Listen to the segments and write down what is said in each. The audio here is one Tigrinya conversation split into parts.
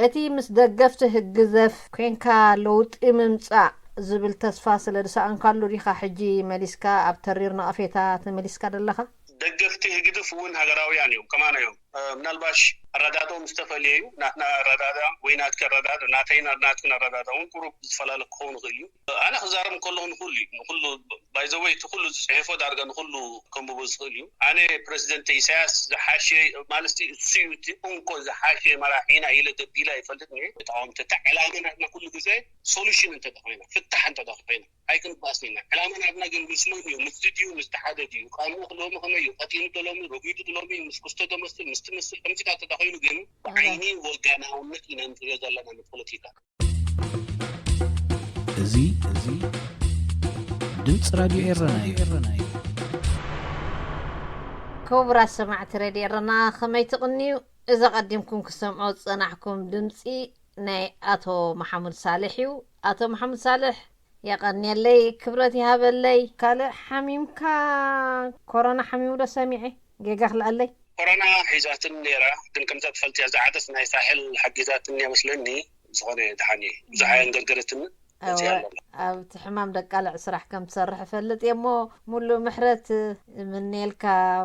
እቲ ምስ ደገፍቲ ህግደፍ ኮንካ ለውጢ ምምጻእ ዝብል ተስፋ ስለ ዝሰኣንካሉ ዲኻ ሕጂ መሊስካ ኣብ ተሪር ነቐፌታ ተመሊስካ ዘለኻ? ደገፍቲ ህግደፍ እውን ሃገራውያን እዮም፣ ከማና እዮም። እ፣ ምናልባሽ ኣረዳድኦም ዝተፈልየ እዩ። ናትና ኣረዳድኣ ወይ ናትኪ ኣረዳድኣ፣ ናተይን ናትክን ኣረዳድኣ እውን ቁሩብ ዝፈላለ ክኸውን ይኽእል እዩ። ኣነ ክዛረብ ከለኹ ንኹሉ እዩ፣ ንኹሉ፣ ባይ ዘ ወይ፣ እቲ ኩሉ ዝጽሕፎ ዳርጋ ንኹሉ ከንብቦ ዝኽእል እዩ። ኣነ ፕረዚደንት ኢሳያስ ዝሓሸ፣ ማለት፣ እሱ እዩ እቲ እንኮ ዝሓሸ መራሒና ኢለ ደቢለ ኣይፈልጥን እየ። ተቃወምቲ፣ እታ ዕላማ ናትና ኩሉ ግዜ ሶሉሽን እንተ ኮይና፣ ፍታሕ እንተ ኮይና፣ ኣይክንባኣስን ኢና። ዕላማ ናትና ግን ምስ መን እዩ? ምስ ድዩ? ምስ ተሓደ ድዩ? ቃልሞ ክሎሚ ከመይ እዩ? ቀጢኑ ዶ ሎሚ? ረጒዱ ዶ ሎሚ? ምስ ክስቶ ዶ መስል? ምስ ትመስል? ከምዚታት እንተ ኮይኑ ግን፣ ብዓይኒ ወገናውነት ኢና ንሪኦ ዘለና ንፖለቲካ። እዚ፣ እዚ ድምፂ ራድዮ ኤረና እዩ። ክቡራት ሰማዕቲ ሬድዮ ኤረና፣ ከመይ ትቕንዩ? እዚ ቀዲምኩም ክሰምዖ ዝጸናሕኩም ድምጺ ናይ ኣቶ መሓሙድ ሳልሕ እዩ። ኣቶ መሓሙድ ሳልሕ፣ የቐንየለይ፣ ክብረት ይሃበለይ። ካልእ ሓሚምካ፣ ኮሮና ሓሚሙ ዶ ሰሚዐ? ጌጋ ክልኣለይ? ኮሮና ሒዛትን ነይራ፣ ግን ከምዛ ትፈልጥያ ዝዓደስ ናይ ሳሕል ሓጊዛትን እያ መስለኒ። ዝኾነ ደሓን እየ። ብዙሕ ኣየንገርገረትኒ። እወ፣ መጺኣ ኣላ። ኣብቲ ሕማም ደቃልዕ ስራሕ ከም ትሰርሕ እፈልጥ እየ እሞ፣ ሙሉእ ምሕረት እምነየልካ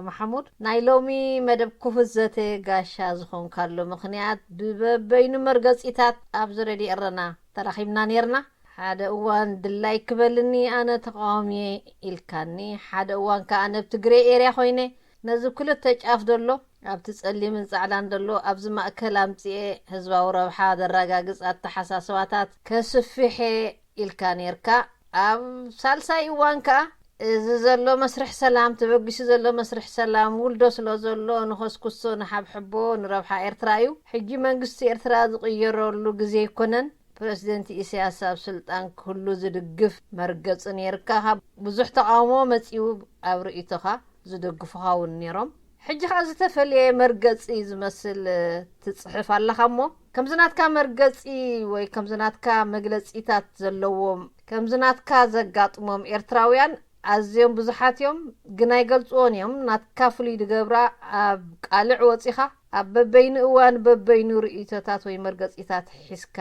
መሓሙድ። ናይ ሎሚ መደብ ክፉት ዘተ ጋሻ ዝኾንካሉ ምኽንያት ብበበይኑ መርገጺታት ኣብዚ ሬድዮ ኤረና ተራኺብና ኔርና። ሓደ እዋን ድላይ ክበልኒ ኣነ ተቃዋሚየ ኢልካኒ፣ ሓደ እዋን ከኣ ነብቲ ግሬ ኤርያ ኮይነ ነዚ ክልተ ጫፍ ዘሎ፣ ኣብቲ ጸሊምን ጻዕዳን ዘሎ፣ ኣብዚ ማእከል ኣምጺኤ ህዝባዊ ረብሓ ዘረጋግጽ ኣተሓሳስባታት ከስፍሐ ኢልካ ኔርካ። ኣብ ሳልሳይ እዋን ከኣ፣ እዚ ዘሎ መስርሕ ሰላም፣ ተበጊሱ ዘሎ መስርሕ ሰላም ውልዶ ስለ ዘሎ፣ ንኸስኩሶ፣ ንሓብሕቦ፣ ንረብሓ ኤርትራ እዩ። ሕጂ መንግስቲ ኤርትራ ዝቕየረሉ ግዜ ኣይኮነን። ፕረሲደንት ኢሳያስ ኣብ ስልጣን ክህሉ ዝድግፍ መርገጺ ኔርካ። ብዙሕ ተቓውሞ መጺኡ፣ ኣብ ርእይቶኻ ዝደግፉኻ እውን ኔሮም። ሕጂ ኸኣ ዝተፈልየ መርገጺ ዝመስል ትጽሕፍ ኣለኻ እሞ፣ ከምዚ ናትካ መርገጺ ወይ ከምዚ ናትካ መግለጺታት ዘለዎም፣ ከምዚ ናትካ ዘጋጥሞም ኤርትራውያን ኣዝዮም ብዙሓት እዮም፣ ግን ኣይገልጽዎን እዮም። ናትካ ፍሉይ ዝገብራ፣ ኣብ ቃልዕ ወጺኻ ኣብ በበይኑ እዋን በበይኑ ርእይቶታት ወይ መርገጺታት ሒዝካ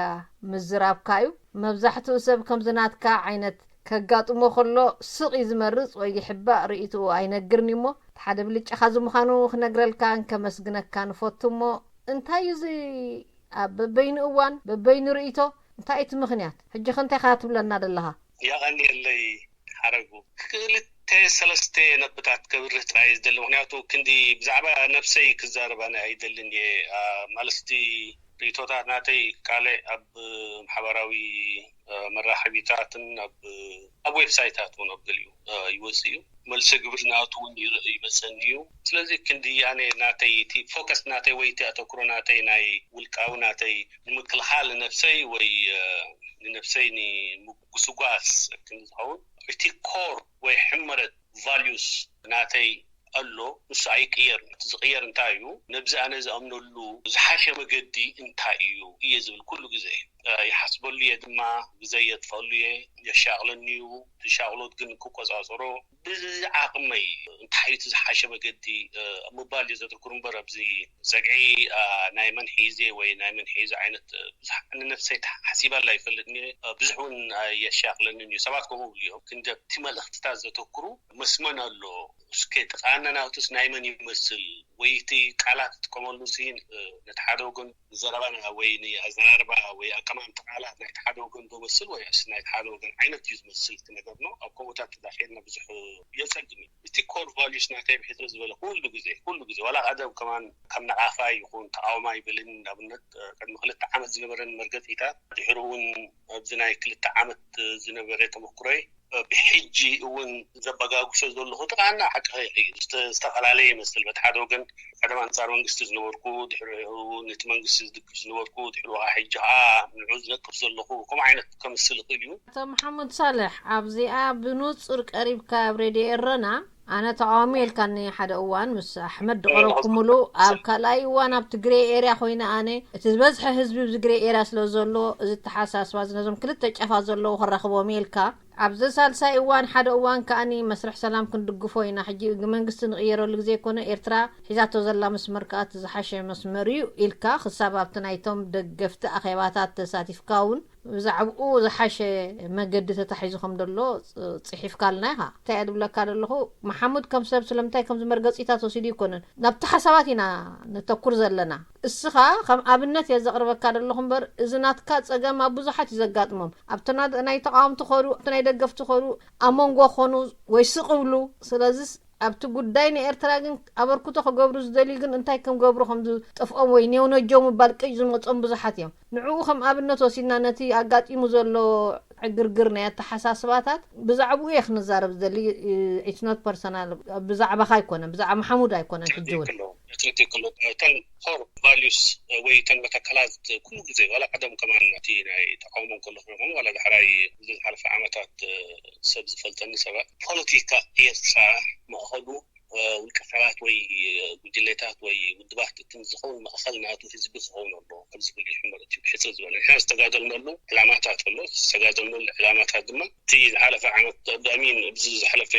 ምዝራብካ እዩ። መብዛሕትኡ ሰብ ከምዚ ናትካ ዓይነት ከጋጥሞ ከሎ ስቕ እዩ ዝመርጽ ወይ ይሕባእ፣ ርእይትኡ ኣይነግርን እዩ እሞ፣ እቲ ሓደ ብልጫኻ እዚ ምዃኑ ክነግረልካን ከመስግነካን እፈቱ እሞ፣ እንታይ እዩ እዚ ኣብ በበይኑ እዋን በበይኑ ርእይቶ? እንታይ እዩ እቲ ምኽንያት? ሕጂ ኸ እንታይ ኢኻ ትብለና ዘለኻ? የቐንየለይ ሓረጉ። ክልተ ሰለስተ ነጥብታት ከብርህ ጥራይ እየ ዝደሊ፣ ምኽንያቱ ክንዲ ብዛዕባ ነብሰይ ክዛረብ ኣነ ኣይደልን እየ። ኣ፣ ማለት እቲ ርእይቶታት ናተይ ካልእ ኣብ ማሕበራዊ፣ እ፣ መራኸቢታትን ኣብ፣ ኣብ ዌብሳይታት እውን ኣብ ገሊኡ፣ እ፣ ይወጽእ እዩ። መልሰ ግብሪ ናቱ እውን ይረ-፣ ይመጸኒ እዩ። ስለዚ ክንዲ ኣነ ናተይ፣ እቲ ፎከስ ናተይ ወይ እቲ ኣተኩሮ ናተይ ናይ ውልቃዊ ናተይ ንምክልኻል ነብሰይ ወይ፣ እ፣ ንነብሰይ ንምጉስጓስ ክንዲ ዝኸውን፣ እቲ ኮር ወይ ሕመረት ቫልዩስ ናተይ ኣሎ፣ ንሱ ኣይቅየርን። እቲ ዝቅየር እንታይ እዩ? ነብዚ ኣነ ዝኣምነሉ ዝሓሸ መገዲ እንታይ እዩ እየ ዝብል ኩሉ ግዜ። እ፣ ይሓስበሉ እየ ድማ፣ ግዜ የጥፈሉ እየ፣ የሻቕለኒ እዩ። እቲ ሻቕሎት ግን ክቆጻጸሮ ብዓቕመይ፣ እንታይ እዩ እቲ ዝሓሸ መገዲ፣ እ፣ ኣብ ምባል እየ ዘተኩር እምበር፣ ኣብዚ ጸግዒ፣ እ፣ ናይ መን ሒዘ ወይ ናይ መን ሒዘ ዓይነት፣ እ፣ ብዙሕ ንነብሰይ ሓሲባላ ኣይፈልጥን እየ። እ፣ ብዙሕ እውን ኣየሻቕለንን እዩ። ሰባት ከምኡ ይብሉ እዮም። ክንዲ ኣብቲ መልእኽትታት ዘተኩሩ መስመን ኣሎ። እስከ እቲ ቃና ናቱስ ናይ መን ይመስል? ወይ እቲ ቃላት ትጥቀመሉ ሲ፣ እ፣ ነቲ ሓደ ወገን ንዘረባና ወይ ንኣዘራርባ ወይ ኣቀማምጣ ቃላት ናይቲ ሓደ ወገን ዶ መስል ወይስ ናይቲ ሓደ ወገን ዓይነት እዩ ዝመስል? እቲ ነገር ነው። ኣብ ከምኡታት ተዳኺልና ብዙሕ የጸግም እዩ። እቲ ኮር ቫልዩስ ናተይ ብሕጽር ዝበለ ኩሉ ግዜ፣ ኩሉ ግዜ፣ ዋላ ቀደም ከማን ከም ነቓፋ ይኹን ተቃዋማይ ይበልን፣ ንኣብነት፣ እ፣ ቅድሚ ክልተ ዓመት ዝነበረን መርገጺታት፣ ድሕሪ እውን ኣብዚ ናይ ክልተ ዓመት ዝነበረ ተመኩሮይ፣ እ፣ ብሕጂ እውን ዘበጋግሶ ዘለኹ ጥቃና ሓቂ ከይኸይድ ዝተ-፣ ዝተፈላለየ ይመስል። በቲ ሓደ ወገን ቀደም ኣንጻር መንግስቲ ዝነበርኩ፣ ድሕሪኡ ነቲ መንግስቲ ዝድግፍ ዝነበርኩ፣ ድሕሪኡ ከዓ ሕጂ ከዓ ንዑ ዝነቅፍ ዘለኹ፣ ከምኡ ዓይነት ከምስል ይኽእል እዩ። ኣቶ መሓሙድ ሳልሕ፣ ኣብዚኣ ብንጹር ቀሪብካ ኣብ ሬድዮ ኤረና፣ ኣነ ተቃዋሚ ኢልካኒ ሓደ እዋን፣ ምስ ኣሕመድ ዝቀረብኩምሉ፣ ኣብ ካልኣይ እዋን ኣብ ትግሬ ኤርያ ኮይነ ኣነ፣ እቲ ዝበዝሐ ህዝቢ ኣብዚ ግሬ ኤርያ ስለ ዘሎ፣ እዚ ተሓሳስባ እዚ ነዞም ክልተ ጫፋት ዘለዉ ክራኽቦም ኢልካ፣ ኣብዚ ሳልሳይ እዋን ሓደ እዋን ከኣኒ መስርሕ ሰላም ክንድግፎ ኢና። ሕጂ መንግስቲ ንቕየረሉ ግዜ ይኮነ። ኤርትራ ሒዛቶ ዘላ መስመር ከኣ እቲ ዝሓሸ መስመር እዩ ኢልካ ክሳብ ኣብቲ ናይቶም ደገፍቲ ኣኼባታት ተሳቲፍካ እውን ብዛዕባኡ ዝሓሸ መገዲ ተታሒዙ ከም ዘሎ ጽሒፍካልና ኢኻ። እንታይ እየ ድብለካ ዘለኹ፣ መሓሙድ ከም ሰብ ስለምንታይ ከምዚ መርገጺታት ወሲዱ ይኮነን፣ ናብቲ ሓሳባት ኢና ነተኩር ዘለና። እስኻ ከም ኣብነት እየ ዘቕርበካ ዘለኹ እምበር፣ እዚ ናትካ ጸገም ኣብ ብዙሓት እዩ ዘጋጥሞም። ኣብቲ ናይ ተቃወምቲ ኾኑ፣ ኣብቲ ናይ ደገፍቲ ኾኑ፣ ኣብ መንጎ ኾኑ ወይ ስቕ ብሉ። ስለዚስ ኣብቲ ጉዳይ ንኤርትራ ግን ኣበርክቶ ክገብሩ ዝደልዩ ግን እንታይ ከም ገብሩ ከም ዝጠፍኦም ወይ ኔውነጆ ምባል ቅጭ ዝመጾም ብዙሓት እዮም። ንዕኡ ከም ኣብነት ወሲድና ነቲ ኣጋጢሙ ዘሎ ዕግርግር ናይ ኣተሓሳስባታት ብዛዕባኡ እየ ክንዛረብ ዝደሊ። It's not personal፣ ብዛዕባኻ ኣይኮነን፣ ብዛዕባ መሓሙድ ኣይኮነን። ሕጂ እውን ትክክል እተን ኮር ቫሉስ ወይ እተን መተከላት ኩሉ ግዜ ዋላ ቀደም ከማን እቲ ናይ ተቃውሞ ከሎ ኮይኖም ዋላ ዳሕራይ ዝሓለፈ ዓመታት ሰብ ዝፈልጠኒ ሰባት ፖለቲካ ኤርትራ ማእኸሉ ውልቀ ሰባት ወይ ጉጅሌታት ወይ ውድባት እቲ ዝኸውን ማእኸል ናቱ ህዝቢ ክኸውን ኣሎ ከምዚ ክብል ይሕመረት እዩ ብሕፅር ዝበለ ንሕና ዝተጋደልነሉ ዕላማታት ኣሎ ዝተጋደልነሉ ዕላማታት ድማ እቲ ዝሓለፈ ዓመት ቀዳሚን ኣብዚ ዝሓለፈ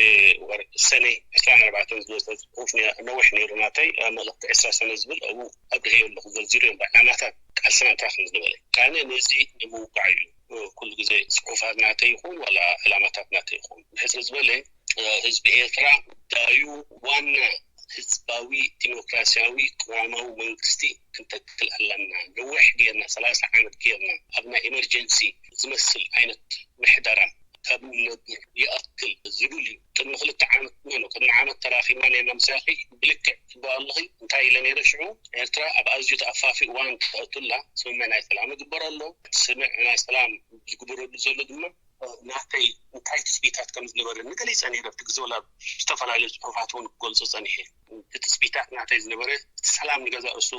ወር ሰነ ዕስራን ኣርባዕተን ዝወፀ ፅሑፍ ነዊሕ ነይሩ ናተይ መልእክቲ ዕስራ ሰነ ዝብል ኣብኡ ኣብርሀዮ ኣለኹ ዘርዚሩ እዮም ዕላማታት ቃልስና እንታይ ከም ዝነበረ ካነ ነዚ ንምውቃዕ እዩ ኩሉ ግዜ ፅሑፋት ናተይ ይኹን ዋላ ዕላማታት ናተይ ይኹን ብሕፅር ዝበለ ህዝቢ ኤርትራ ዳዩ ዋና ህዝባዊ ዲሞክራሲያዊ ቅዋማዊ መንግስቲ ክንተክል ኣለና ነዊሕ ጌርና ሰላሳ ዓመት ጌርና ኣብ ናይ emergency ዝመስል ዓይነት ምሕደራ ካብ ንነብር ይኣክል ዝብል እዩ ቅድሚ ክልተ ዓመት ኖ ቅድሚ ዓመት ተራኺብና ነና ምሳኺ ብልክዕ ትበ ኣለኺ እንታይ ኢለ ነይረ ሽዑ ኤርትራ ኣብ ኣዝዩ ተኣፋፊ እዋን ተእቱላ ስምምዕ ናይ ሰላም ይግበረሎ ስምዕ ናይ ሰላም ዝግበረሉ ዘሎ ድማ ናተይ እንታይ ትፅቢታት ከም ዝነበረ ንገሊፀ ነይረ ኣብቲ ግዜ ወላ ዝተፈላለዩ ፅሑፋት እውን ክገልፆ ፀኒሐ እቲ ትፅቢታት ናተይ ዝነበረ እቲ ሰላም ንገዛ እሱ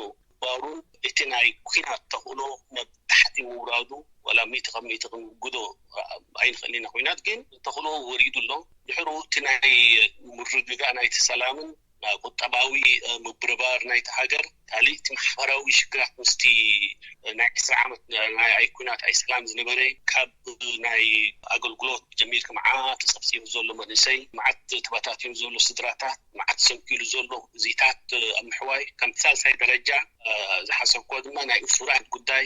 ባሩን እቲ ናይ ኩናት ተኽእሎ ናብ ታሕቲ ምውራዱ ወላ ሚእቲ ካብ ሚእቲ ክንውግዶ ኣይንኽእል ኢና ኩናት ግን ተኽእሎ ወሪዱ ኣሎ ድሕሩ እቲ ናይ ምርግጋእ ናይቲ ሰላምን ቁጠባዊ ምብርባር ናይቲ ሃገር ካልእ እቲ ማሕበራዊ ሽግራት ምስቲ ናይ ዕስራ ዓመት ናይ ኣይኩናት ኣይሰላም ዝነበረ ካብ ናይ ኣገልግሎት ጀሚርካ መዓት ተፀፍፂፉ ዘሎ መንእሰይ መዓት ተበታቲኑ ዘሎ ስድራታት መዓት ሰንኪሉ ዘሎ እዚታት ኣብ ምሕዋይ ከምቲ ሳልሳይ ደረጃ ዝሓሰብኮ ድማ ናይ እሱራት ጉዳይ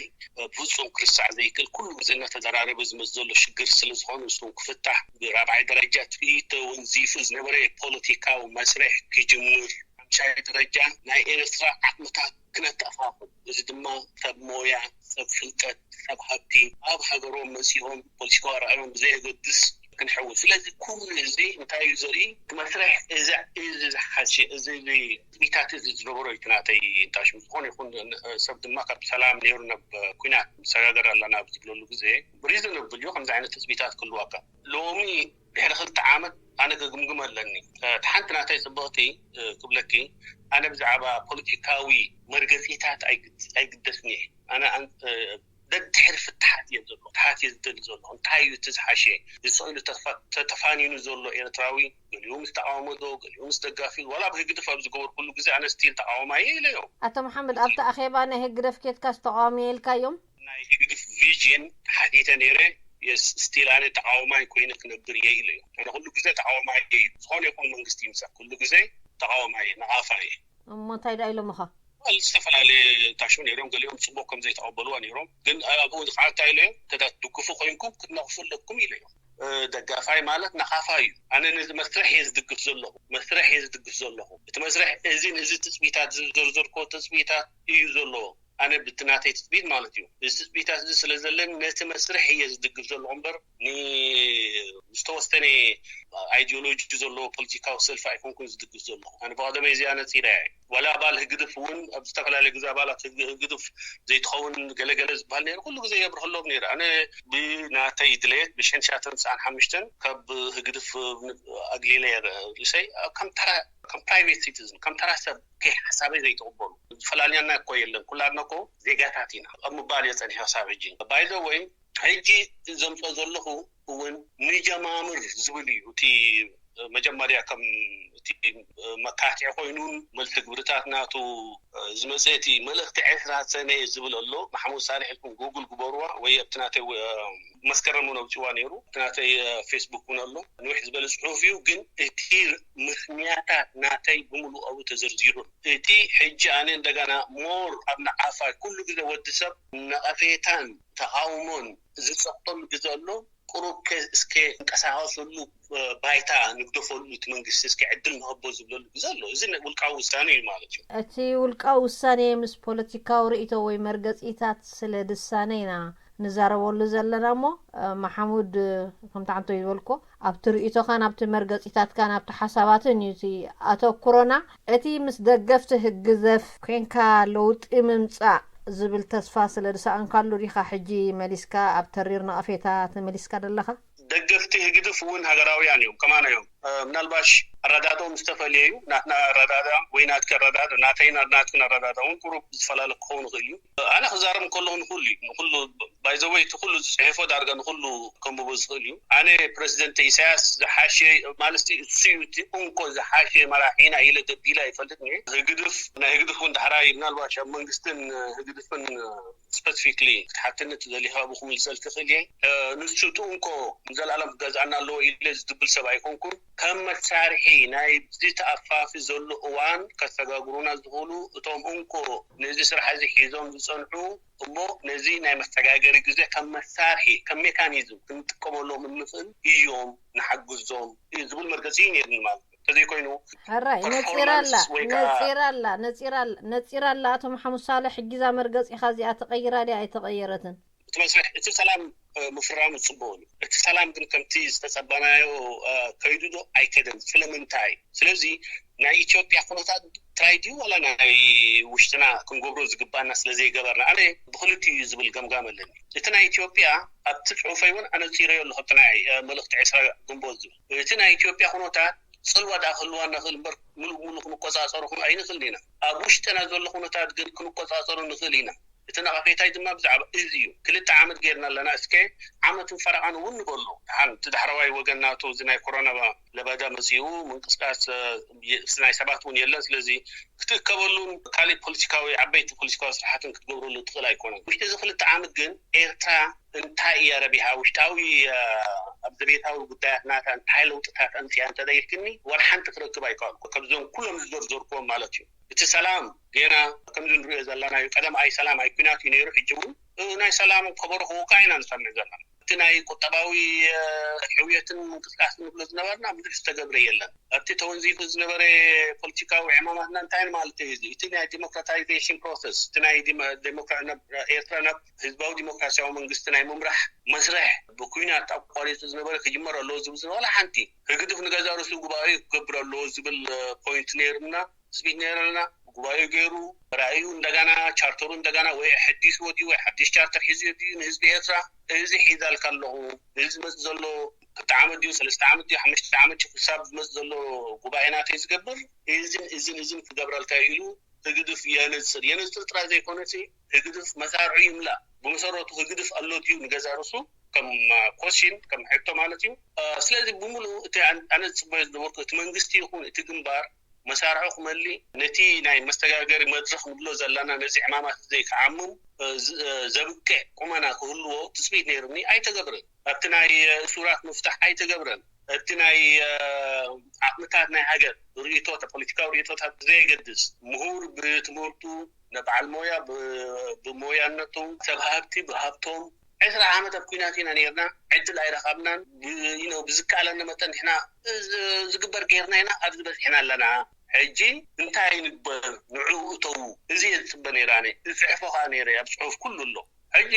ብፍፁም ክርስዕ ዘይክእል ኩሉ ግዜ እናተደራረበ ዝመፅ ዘሎ ሽግር ስለ ዝኾነ ንሱ ክፍታሕ ብራብዓይ ደረጃ ትርኢ ተወንዚፉ ዝነበረ ፖለቲካዊ መስርሕ ክጅምር ሓምሻይ ደረጃ ናይ ኤርትራ ዓቕምታት ክነተኣኻኽብ እዚ ድማ ሰብ ሞያ ሰብ ፍልጠት ሰብ ሃብቲ ኣብ ሃገሮም መፂኦም ፖለቲካዊ ኣረኣዮም ብዘየገድስ ክንሕውስ ስለዚ ኩሉ እዚ እንታይ እዩ ዘርኢ እቲ መስርሕ እዚ እዚ ዝሓሸ እዚ ትፅቢታት እዚ ዝነበሮ እዩ ናተይ እንታሽም ዝኾነ ይኹን ሰብ ድማ ካብ ሰላም ነይሩ ናብ ኩናት ንሰጋገር ኣለና ኣብ ዝብለሉ ግዜ reasonable እዩ ከምዚ ዓይነት ትፅቢታት ክህልወካ ሎሚ ድሕሪ ክልተ ዓመት ኣነ ክግምግም ኣለኒ እቲ ሓንቲ ናተይ ፅብቕቲ ክብለኪ ኣነ ብዛዕባ ፖለቲካዊ መርገፂታት ኣይግደስኒ ኣነ ደድሕሪ ፍትሓት እየ ዘሎ ፍትሓት እየ ዝደሊ ዘሎ እንታይ እዩ እቲ ዝሓሸ ዝስእሉ ተተፋኒኑ ዘሎ ኤርትራዊ ገሊኡ ምስ ተቃወሞ ዶ ገሊኡ ምስ ደጋፊ ዋላ ኣብ ህግድፍ ኣብ ዝገበርኩሉ ግዜ ኣነ still ተቃዋማይ እየ ኢለዮ ኣቶ መሓመድ ኣብቲ ኣኼባ ናይ ህግደፍ ኬድካ ዝተቃወሙ ኢልካዮም ናይ ህግድፍ vision ሓቲተ ነይረ yes still ኣነ ተቃዋማይ ኮይነ ክነብር እየ ኢለዮ ኣነ ኩሉ ግዜ ተቃዋማይ እየ ዝኾነ ይኹን መንግስቲ ይምፃእ ኩሉ ግዜ ተቃዋማይ እየ ነቃፋ እየ እሞ እንታይ ደኣ ኢሎምኻ ዝተፈላለዩ ታሽሙ ነይሮም ገሊኦም ፅቡቅ ከም ዘይተቀበልዋ ነይሮም ግን ኣብኡ ከዓ እንታይ ኢለዮም ተዳ ትድግፉ ኮይንኩም ክትነቅፉ ኣለኩም ኢለዮም ደጋፋይ ማለት ነቃፋ እዩ ኣነ ነዚ መስርሕ እየ ዝድግፍ ዘለኹ መስርሕ እየ ዝድግፍ ዘለኹ እቲ መስርሕ እዚን እዚ ትፅቢታት ዝዘርዘርኮ ትፅቢታት እዩ ዘለዎ ኣነ ብቲ ናተይ ትፅቢት ማለት እዩ እዚ ትፅቢታት እዚ ስለ ዘለኒ ነቲ መስርሕ እየ ዝድግፍ ዘለኹ እምበር ንዝተወሰነ ideology ዘለዎ ፖለቲካዊ ሰልፊ ኣይኮንኩን ዝድግፍ ዘለኹ ኣነ ብቀደመይ እዚኣ ነፂረ እየ ዋላ ኣባል ህግድፍ እውን ኣብ ዝተፈላለዩ ግዜ ኣባላት ህግድፍ ዘይትኸውን ገለገለ ዝበሃል ነይሩ ኩሉ ግዜ የብርሀሎም ነይረ ኣነ ብናተይ ድሌት ብሽሕን ትሽዓተ ሚእትን ትስዓን ሓሙሽተን ካብ ህግድፍ ኣግሊለ ርእሰይ ከም ተራ ከም private citizen ከም ተራ ሰብ ከይሓሳበይ ዘይተቕበሉ ዝፈላልያና እኮ የለን ኩላትና እኮ ዜጋታት ኢና ኣብ ምባል እየ ፀኒሐ ክሳብ ሕጂ by the way ሕጂ ዘምፀኦ ዘለኹ እውን ንጀማምር ዝብል እዩ እቲ መጀመርያ ከም እቲ መካትዒ ኮይኑን መልቲ ግብርታት ናቱ ዝመፀ እቲ መልእክቲ ዕስራ ሰነ ዝብል ኣሎ ማሕሙድ ሳልሕ ኢልኩም ጉግል ግበርዋ ወይ ኣብቲ ናተይ መስከረም እውን ኣውፅዋ ነይሩ። ናተይ ፌስቡክ እውን ኣሎ። ንውሕ ዝበለ ፅሑፍ እዩ፣ ግን እቲ ምክንያታት ናተይ ብምሉእ ኣብኡ ተዘርዚሩ። እቲ ሕጂ ኣነ እንደገና ሞር ኣብ ንዓፋይ ኩሉ ግዜ ወዲ ሰብ ነቐፌታን ተቓውሞን ዝፀቕጠሉ ግዜ ኣሎ። ቁሩብ እስከ እንቀሳቐሰሉ ባይታ ንግደፈሉ፣ እቲ መንግስቲ እስከ ዕድል ንኸቦ ዝብለሉ ግዜ ኣሎ። እዚ ውልቃዊ ውሳነ እዩ ማለት እዩ። እቲ ውልቃዊ ውሳኔ ምስ ፖለቲካዊ ርእይቶ ወይ መርገጺታት ስለ ድሳነ ኢና ንዛረበሉ ዘለና እሞ፣ መሓሙድ፣ ከምቲ ዓንቶ ዝበልኮ ኣብቲ ርእይቶኻን ኣብቲ መርገጺታትካን ኣብቲ ሓሳባትን እዩ እቲ ኣተኩሮና። እቲ ምስ ደገፍቲ ህግደፍ ኮንካ ለውጢ ምምጻእ ዝብል ተስፋ ስለ ዝሰኣንካሉ ዲኻ ሕጂ መሊስካ ኣብ ተሪር ነቐፌታ ተመሊስካ ዘለኻ? ደገፍቲ ህግድፍ እውን ሃገራውያን እዮም፣ ከማና እዮም። ምናልባሽ ኣረዳድኦም ዝተፈለየ እዩ። ናትና ኣረዳዳ ወይ ናትኪ ኣረዳዳ፣ ናተይን ናትክን ኣረዳዳ እውን ቁሩብ ዝፈላለ ክኸውን ይኽእል እዩ። ኣነ ክዛረብ ከለኹ ንኹሉ እዩ፣ ንኹሉ ባይዘወይ እቲ ኩሉ ዝፅሕፎ ዳርጋ ንኹሉ ከንብቦ ዝኽእል እዩ። ኣነ ፕረዚደንት ኢሳያስ ዝሓሸ ማለት እሱ እዩ፣ እቲ እንኮ ዝሓሸ መራሒና ኢለ ደቢላ ይፈልጥ እየ። ህግድፍ ናይ ህግድፍ እውን ዳሕራይ ምናልባሽ ኣብ መንግስትን ህግድፍን ስፐሲፊክሊ ክትሓትኒ ትደሊኻ ብኹም ልፀል ትኽእል እየ። ንሱ እቲ እንኮ ንዘለኣለም ክገዝኣና ኣለዎ ኢለ ዝድብል ሰብ ኣይኮንኩን። ከም መሳርሒ ናይ እዚ ተኣፋፊ ዘሎ እዋን ከሰጋግሩና ዝኽእሉ እቶም እንኮ ነዚ ስራሕ እዚ ሒዞም ዝፀንሑ እሞ ነዚ ናይ መሰጋገሪ ግዜ ከም መሳርሒ ከም ሜካኒዝም ክንጥቀመሎም እንኽእል እዮም፣ ንሓግዞም እዩ ዝብል መርገፂ እዩ ነይርኒ ማለት እዩ። ተዘይኮይኑ ሕራይ ነፂራ ኣላ ነፂራ ኣላ ነፂራ ኣላ ኣቶ ሓሙስ ሳልሕ ሕጂ እዛ መርገፂኻ እዚኣ ተቐይራ ድያ ኣይተቐየረትን? እቲ መስርሕ እቲ ሰላም ምፍራሙ ፅቡቅ እዩ። እቲ ሰላም ግን ከምቲ ዝተፀበናዮ ከይዱ ዶ ኣይከደን? ስለምንታይ? ስለዚ ናይ ኢትዮጵያ ኩነታት ጥራይ ድዩ ዋላ ናይ ውሽጥና ክንገብሮ ዝግባና ስለዘይገበርና? ኣነ ብክልቲኡ እዩ ዝብል ገምጋም ኣለኒ። እቲ ናይ ኢትዮጵያ ኣብቲ ፅሑፈይ እውን ኣነፂረዮ ኣለኹ፣ ኣብቲ ናይ መልእክቲ ዕስራ ግንቦት ዝብል እቲ ናይ ኢትዮጵያ ኩነታት ፅልዋ ደኣ ክህልዋ ንኽእል እምበር ምሉእ ምሉእ ክንቆፃፀሮ ኣይንኽእልን ኢና። ኣብ ውሽጥና ዘሎ ኩነታት ግን ክንቆፃፀሮ ንኽእል ኢና። እቲ ነቐፌታይ ድማ ብዛዕባ እዚ እዩ። ክልተ ዓመት ጌርና ኣለና። እስከ ዓመትን ፈረቓን እውን ንበሎ። ደሓን እቲ ዳሕረዋይ ወገን ናቱ እዚ ናይ ኮሮና ለበዳ መፂኡ ምንቅስቃስ ናይ ሰባት እውን የለን። ስለዚ ክትእከበሉን ካሊእ ፖለቲካዊ ዓበይቲ ፖለቲካዊ ስራሕትን ክትገብረሉ ትኽእል ኣይኮነን። ውሽጢ እዚ ክልተ ዓመት ግን ኤርትራ እንታይ እያ ረቢሓ፣ ውሽጣዊ ኣብ ዘቤታዊ ጉዳያት ናታ እንታይ ለውጥታት ኣምፅያ እንተደይልክኒ ዋላ ሓንቲ ክረክብ ኣይከኣልኩ፣ ከብዞም ኩሎም ዝዘርዘርክዎም ማለት እዩ። እቲ ሰላም ጌና ከምዚ ንሪኦ ዘለና እዩ። ቀደም ኣይ ሰላም ኣይ ኩናት እዩ ነይሩ፣ ሕጂ እውን ናይ ሰላም ከበሮ ክወቃዕ ኢና ንሰምዕ ዘለና። እቲ ናይ ቁጠባዊ ሕውየትን ምንቅስቃስ ንብሎ ዝነበርና ብዙሕ ዝተገብረ የለን። ኣብቲ ተወንዚፉ ዝነበረ ፖለቲካዊ ዕማማትና እንታይ ማለት እዩ? እዚ እቲ ናይ ዲሞክራታይዜሽን ፕሮሰስ፣ እቲ ናይ ኤርትራ ናብ ህዝባዊ ዲሞክራሲያዊ መንግስቲ ናይ ምምራሕ መስርሕ ብኩናት ኣቋሪፁ ዝነበረ ክጅመር ኣለዎ ዝብል ዝነበረ ሓንቲ ህግድፍ ንገዛ ርእሱ ጉባኤ ክገብር ኣለዎ ዝብል ፖይንት ነይርና። ትፅቢት ነይርና። ጉባኤ ገይሩ ራእዩ እንደገና ቻርተሩ እንደገና ወይ ኣሐዲስዎ ድዩ ወይ ሓድሽ ቻርተር ሒዙ ድዩ ንህዝቢ ኤርትራ እዚ ሒዛልካ ኣለኹ፣ እዚ ዝመፅእ ዘሎ ክልተ ዓመት ድዩ ሰለስተ ዓመት ድዩ ሓሙሽተ ዓመት ድዩ ክሳብ ዝመፅእ ዘሎ ጉባኤ ናተይ ዝገብር እዝን እዝን እዝን ክገብረልካ ኢሉ ህግድፍ የንፅር የንፅር ጥራይ ዘይኮነሲ ህግድፍ መሳርዑ ይምላእ። ብመሰረቱ ህግድፍ ኣሎ ድዩ ንገዛ ርእሱ ከም ኮስሽን ከም ሕቶ ማለት እዩ። ስለዚ ብምሉኡ እቲ ኣነ ዝፅበዮ ዝነበርኩ እቲ መንግስቲ ይኹን እቲ ግንባር መሳርዑ ክመሊ ነቲ ናይ መሰጋገሪ መድረኽ ንብሎ ዘለና ነዚ ዕማማት ዘይክዓምም ዘብቅዕ ቁመና ክህልዎ ትፅቢት ነይሩኒ። ኣይተገብረን። ኣብቲ ናይ እሱራት ምፍታሕ ኣይተገብረን። ኣብቲ ናይ ዓቕምታት ናይ ሃገር ርእቶታት ፖለቲካዊ ርእቶታት ብዘየገድስ ምሁር ብትምህርቱ፣ በዓል ሞያ ብሞያነቱ፣ ሰብ ሃብቲ ብሃብቶም ዕስራ ዓመት ኣብ ኩናት ኢና ነይርና። ዕድል ኣይረኸብናን። ብዝከኣለኒ መጠን ንሕና ዝግበር ገይርና ኢና ኣብዚ በፂሕና ኣለና። ሕጂ እንታይ ንግበር ንዕኡ እተዉ። እዚ እየ ዝፅበ ነይረ ኣነ ዝፅሕፎ ከዓ ነይረ ኣብ ፅሑፍ ኩሉ ኣሎ። ሕጂ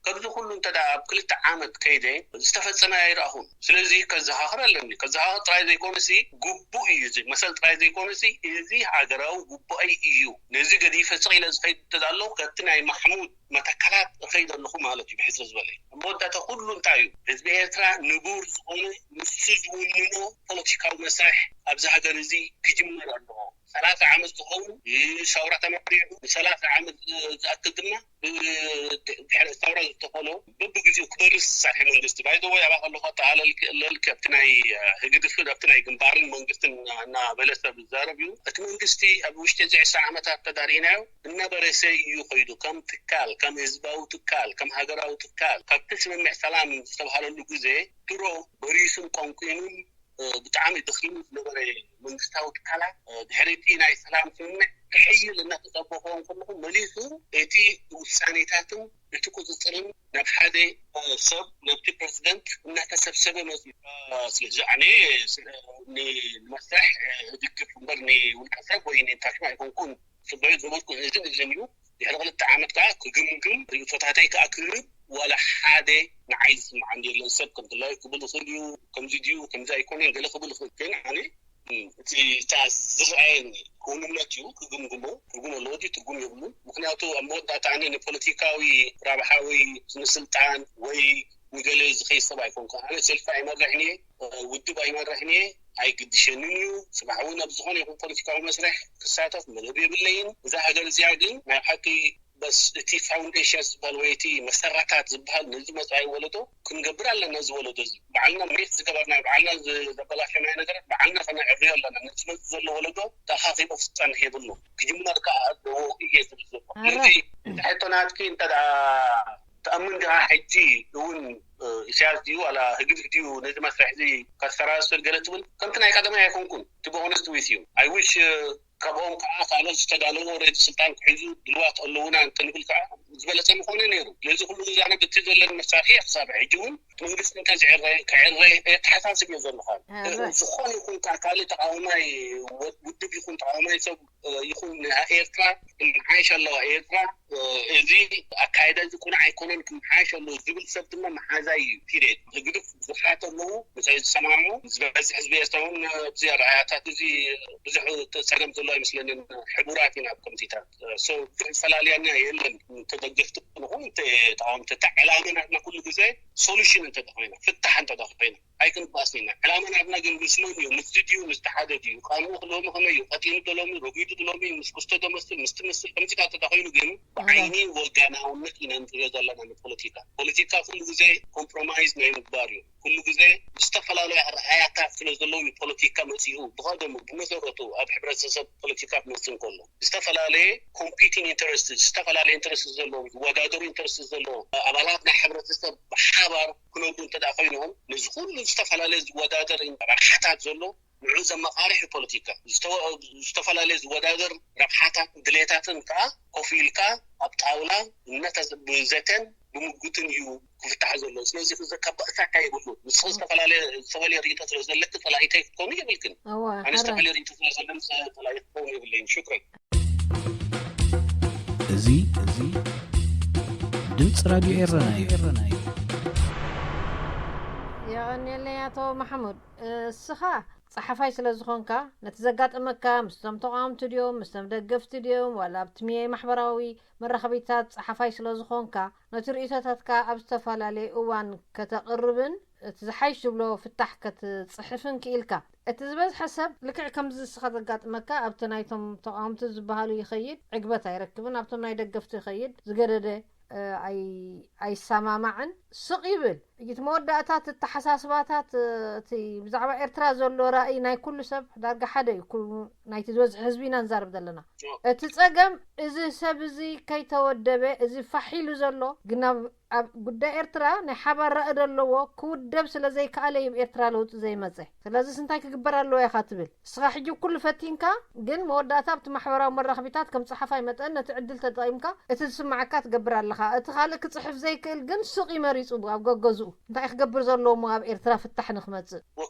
ከምዚ ኩሉ እንተ ኣብ ክልተ ዓመት ከይደ ዝተፈፀመ ኣይረኣኹን። ስለዚ ከዘኻኽር ኣለኒ። ከዘኻኽር ጥራይ ዘይኮነሲ ግቡእ እዩ። እዚ መሰል ጥራይ ዘይኮነሲ እዚ ሃገራዊ ግቡኣይ እዩ። ነዚ ገዲፈ ስቕ ኢለ ዝኸይድ እንተ ኣለኹ ከቲ ናይ ማሕሙድ መተከላት እኸይድ ኣለኹ ማለት እዩ። ብሕፅር ዝበለ መወዳእታ ኩሉ እንታይ እዩ? ህዝቢ ኤርትራ ንቡር ዝኾነ ንሱ ዝውንኖ ፖለቲካዊ መስርሕ ኣብዚ ሃገር እዚ ክጅመር ኣለዎ። ሰላሳ ዓመት ዝኸውን ሰውራ ተመሪሑ፣ ንሰላሳ ዓመት ዝኣክል ድማ ድሕሪ ሰውራ ዝተኸሎ በብግዜኡ ክበርስ ዝሰርሐ መንግስቲ። ባይዘወይ ኣባ ከለኹ ኣጠቓለልክ ኣብቲ ናይ ህግድፍን ኣብቲ ናይ ግንባርን መንግስትን እናበለ ሰብ ዝዛረብ እዩ። እቲ መንግስቲ ኣብ ውሽጢ እዚ ዕስራ ዓመታት ተዳሪእናዮ እናበረሰ እዩ ከይዱ። ከም ትካል፣ ከም ህዝባዊ ትካል፣ ከም ሃገራዊ ትካል፣ ካብቲ ስምምዕ ሰላም ዝተባሃለሉ ግዜ ድሮ በሪሱን ቆንቂኑን ብጣዕሚ ደኺሙ ዝነበረ መንግስታዊ ትካላት ድሕሪ እቲ ናይ ሰላም ስምምዕ ክሕይል እናተጸበኹ ከለኹ መሊሱ እቲ ውሳኔታትን እቲ ቁፅፅርን ናብ ሓደ ሰብ፣ ነብቲ ፕረዚደንት እናተሰብሰበ መፅዩ። ስለዚ ኣነ ንመስርሕ እድግፍ እምበር ንውልቀ ሰብ ወይ ንታሽማ ኣይኮንኩን። ፅበዩ ዝነበርኩ እዝን እዝን እዩ። ድሕሪ ክልተ ዓመት ከዓ ክግምግም ርእቶታተይ ከዓ ክህብ ዋላ ሓደ ንዓይ ዝስምዓኒ የለን። ሰብ ከም ድላዩ ክብል ይኽእል እዩ። ከምዚ ድዩ ከምዚ ኣይኮነን ገለ ክብል ይኽእል። ግን ኣነ እቲ እታ ዝረኣየኒ ክውንነት እዩ ክግምግሞ። ትርጉም ኣለዎ ድዩ ትርጉም የብሉን። ምክንያቱ ኣብ መወዳእታ ኣነ ንፖለቲካዊ ረብሓ ወይ ንስልጣን ወይ ንገለ ዝኸይድ ሰብ ኣይኮንኩን። ኣነ ሰልፊ ኣይመርሕን እየ፣ ውድብ ኣይመርሕን እየ፣ ኣይግድሸንን እዩ። ጽባሕ እውን ኣብ ዝኾነ ይኹን ፖለቲካዊ መስርሕ ክሳተፍ መደብ የብለይን። እዛ ሃገር እዚኣ ግን ናይ ሓቂ በስ እቲ ፋውንዴሽን ዝበሃል ወይ እቲ መሰረታት ዝበሃል ነዚ መጻኢ ወለዶ ክንገብር ኣለና። እዚ ወለዶ እዚ ባዕልና ሜት ዝገበርናዮ ባዕልና ዘበላሸናዮ ነገራት ባዕልና ከነዕብዮ ኣለና። ነዚ መጽእ ዘሎ ወለዶ ተኣኻኺቡ ክጸንሕ የብሉ። ክጅመር ከዓ ኣለዎ እየ ዝብል ዘሎ። ስለዚ እቲ ሕቶ ናትኪ እንተ ደኣ ትኣምን ዲኻ ሕጂ እውን ኢሳያስ ድዩ ዋላ ህግድፍ ድዩ ነዚ መስርሕ እዚ ከስተራስር ገለ ትብል ከምቲ ናይ ቀደማይ ኣይኮንኩን። To be honest with you I wish ካብኦም ከዓ ካልኦት ዝተዳለዉ ሬድ ስልጣን ክሕዙ ድልዋት ኣለዉና እንተንብል ከዓ ዝበለፀ ምኾነ ነይሩ። ስለዚ ኩሉ ግዜ ኣነ ብቲ ዘለኒ መሳርሒ ክሳብ ሕጂ እውን እቲ መንግስቲ እንተ ዝዕረ ክዕረ የተሓሳስብ እየ ዘለኹ። ዝኾነ ይኹን ከዓ ካልእ ተቃዋማይ ውድብ ይኹን ተቃዋማይ ሰብ ይኹን ኤርትራ ክመሓየሽ ኣለዋ። ኤርትራ እዚ ኣካይዳ እዚ ቁኑዕ ኣይኮነን ክመሓየሽ ኣለዎ ዝብል ሰብ ድማ መሓዛይ እዩ። ፒሪየድ። ህግድፍ ብዙሓት ኣለዉ ምሳይ ዝሰማሙ ዝበዝሕ ህዝቢ ኤርትራ እውን እዚ ኣረኣያታት እዚ ብዙሕ ፀገም ዘሎ ኣይመስለንን። ሕቡራት ኢና ኣብ ከምዚታት። ሶ ዝፈላልያና የለን። ተደገፍቲ ንኹን ተቃወምቲ ዕላማ ናትና ኩሉ ግዜ ሶሉሽን እንተደኾይና ፍታሕ እንተደኾይና ኣይክንባስን ኢና። ዕላማ ናትና ግን ምስ መን እዩ? ምስ ድዩ ምስ ተሓደ ድዩ? ቃልኡ ክሎሚ ከመይ እዩ? ቀጢኑ ዶ ሎሚ? ረጒዱ ዶ ሎሚ? ምስ ክስቶ ዶ መስል? ምስ ትመስል ከምዚታት እንተኾይኑ ግን ብዓይኒ ወጋናውነት ኢና ንሪኦ ዘለና ንፖለቲካ። ፖለቲካ ኩሉ ግዜ ኮምፕሮማይዝ ናይ ምግባር እዩ። ኩሉ ግዜ ዝተፈላለዩ ኣርኣያታት ስለ ዘለዉ እዩ ፖለቲካ መፂኡ። ብቐደሙ ብመሰረቱ ኣብ ሕብረተሰብ ፖለቲካ ክመፅእ እንከሎ ዝተፈላለየ ኮምፒቲንግ ኢንተረስት ዝተፈላለየ ኢንተረስት ዘለዎም ዝወዳደሩ ኢንተረስት ዘለዎም ኣባላት ናይ ሕብረተሰብ ብሓባር ክነብሩ እንተ ደኣ ኮይኖም ነዚ ኩሉ ዝተፈላለየ ዝወዳደር ረብሓታት ዘሎ ንዑ ዘመቓርሕ እዩ ፖለቲካ። ዝተፈላለየ ዝወዳደር ረብሓታትን ድሌታትን ከዓ ኮፍ ኢልካ ኣብ ጣውላ ብዘተን ብምጉትን እዩ ክፍታሕ ዘሎ። ስለዚ ክዘከባእሳካ የብሉ። ንስኹም ዝተፈላለየ ርእቶ ስለ ዘለክ ፀላኢተይ ክትኮኑ የብልክን። ኣነ ዝተፈላለየ ርእቶ ስለ ዘለኒ ፀላኢ ክትኮኑ የብለይን። ሽክረን። እዚ እዚ ድምፂ ራድዮ ኤረና እዩ። የቐንየለይ ኣቶ ማሕሙድ። እስኻ ጸሓፋይ ስለ ዝኾንካ፣ ነቲ ዘጋጠመካ ምስቶም ተቓወምቲ ድዮም፣ ምስቶም ደገፍቲ ድዮም፣ ዋላ ኣብቲ ሚየ ማሕበራዊ መራኸቢታት ጸሓፋይ ስለ ዝኾንካ፣ ነቲ ርእይቶታትካ ኣብ ዝተፈላለየ እዋን ከተቕርብን እቲ ዝሓይሽ ዝብሎ ፍታሕ ከትጽሕፍን ክኢልካ። እቲ ዝበዝሐ ሰብ ልክዕ ከምዚ እስኻ ዘጋጥመካ ኣብቲ ናይቶም ተቓወምቲ ዝበሃሉ ይኸይድ፣ ዕግበት ኣይረክብን፣ ኣብቶም ናይ ደገፍቲ ይኸይድ፣ ዝገደደ ኣይሰማማዕን ስቕ ይብል። እቲ መወዳእታ እቲ ኣተሓሳስባታት እቲ ብዛዕባ ኤርትራ ዘሎ ራእይ ናይ ኩሉ ሰብ ዳርጋ ሓደ እዩ። ናይቲ ዝበዝሒ ህዝቢ ኢና ንዛረብ ዘለና። እቲ ጸገም እዚ ሰብ እዚ ከይተወደበ እዚ ፋሕ ኢሉ ዘሎ ግን ኣብ ጉዳይ ኤርትራ ናይ ሓባር ራእይ ዘለዎ ክውደብ ስለ ዘይከኣለ እዩ ኤርትራ ለውጢ ዘይመጸ። ስለዚስ እንታይ ክግበር ኣለዎ ኢኻ ትብል? እስኻ ሕጂ ኩሉ ፈቲንካ ግን መወዳእታ ኣብቲ ማሕበራዊ መራኸቢታት ከም ጸሓፋይ መጠን ነቲ ዕድል ተጠቒምካ እቲ ዝስምዓካ ትገብር ኣለኻ። እቲ ካልእ ክጽሕፍ ዘይክእል ግን ስቕ እዩ መሪጹ ኣብ ገገዝኡ። እንታይ ክገብር ዘለዎ እሞ ኣብ ኤርትራ ፍታሕ ንክመጽእ?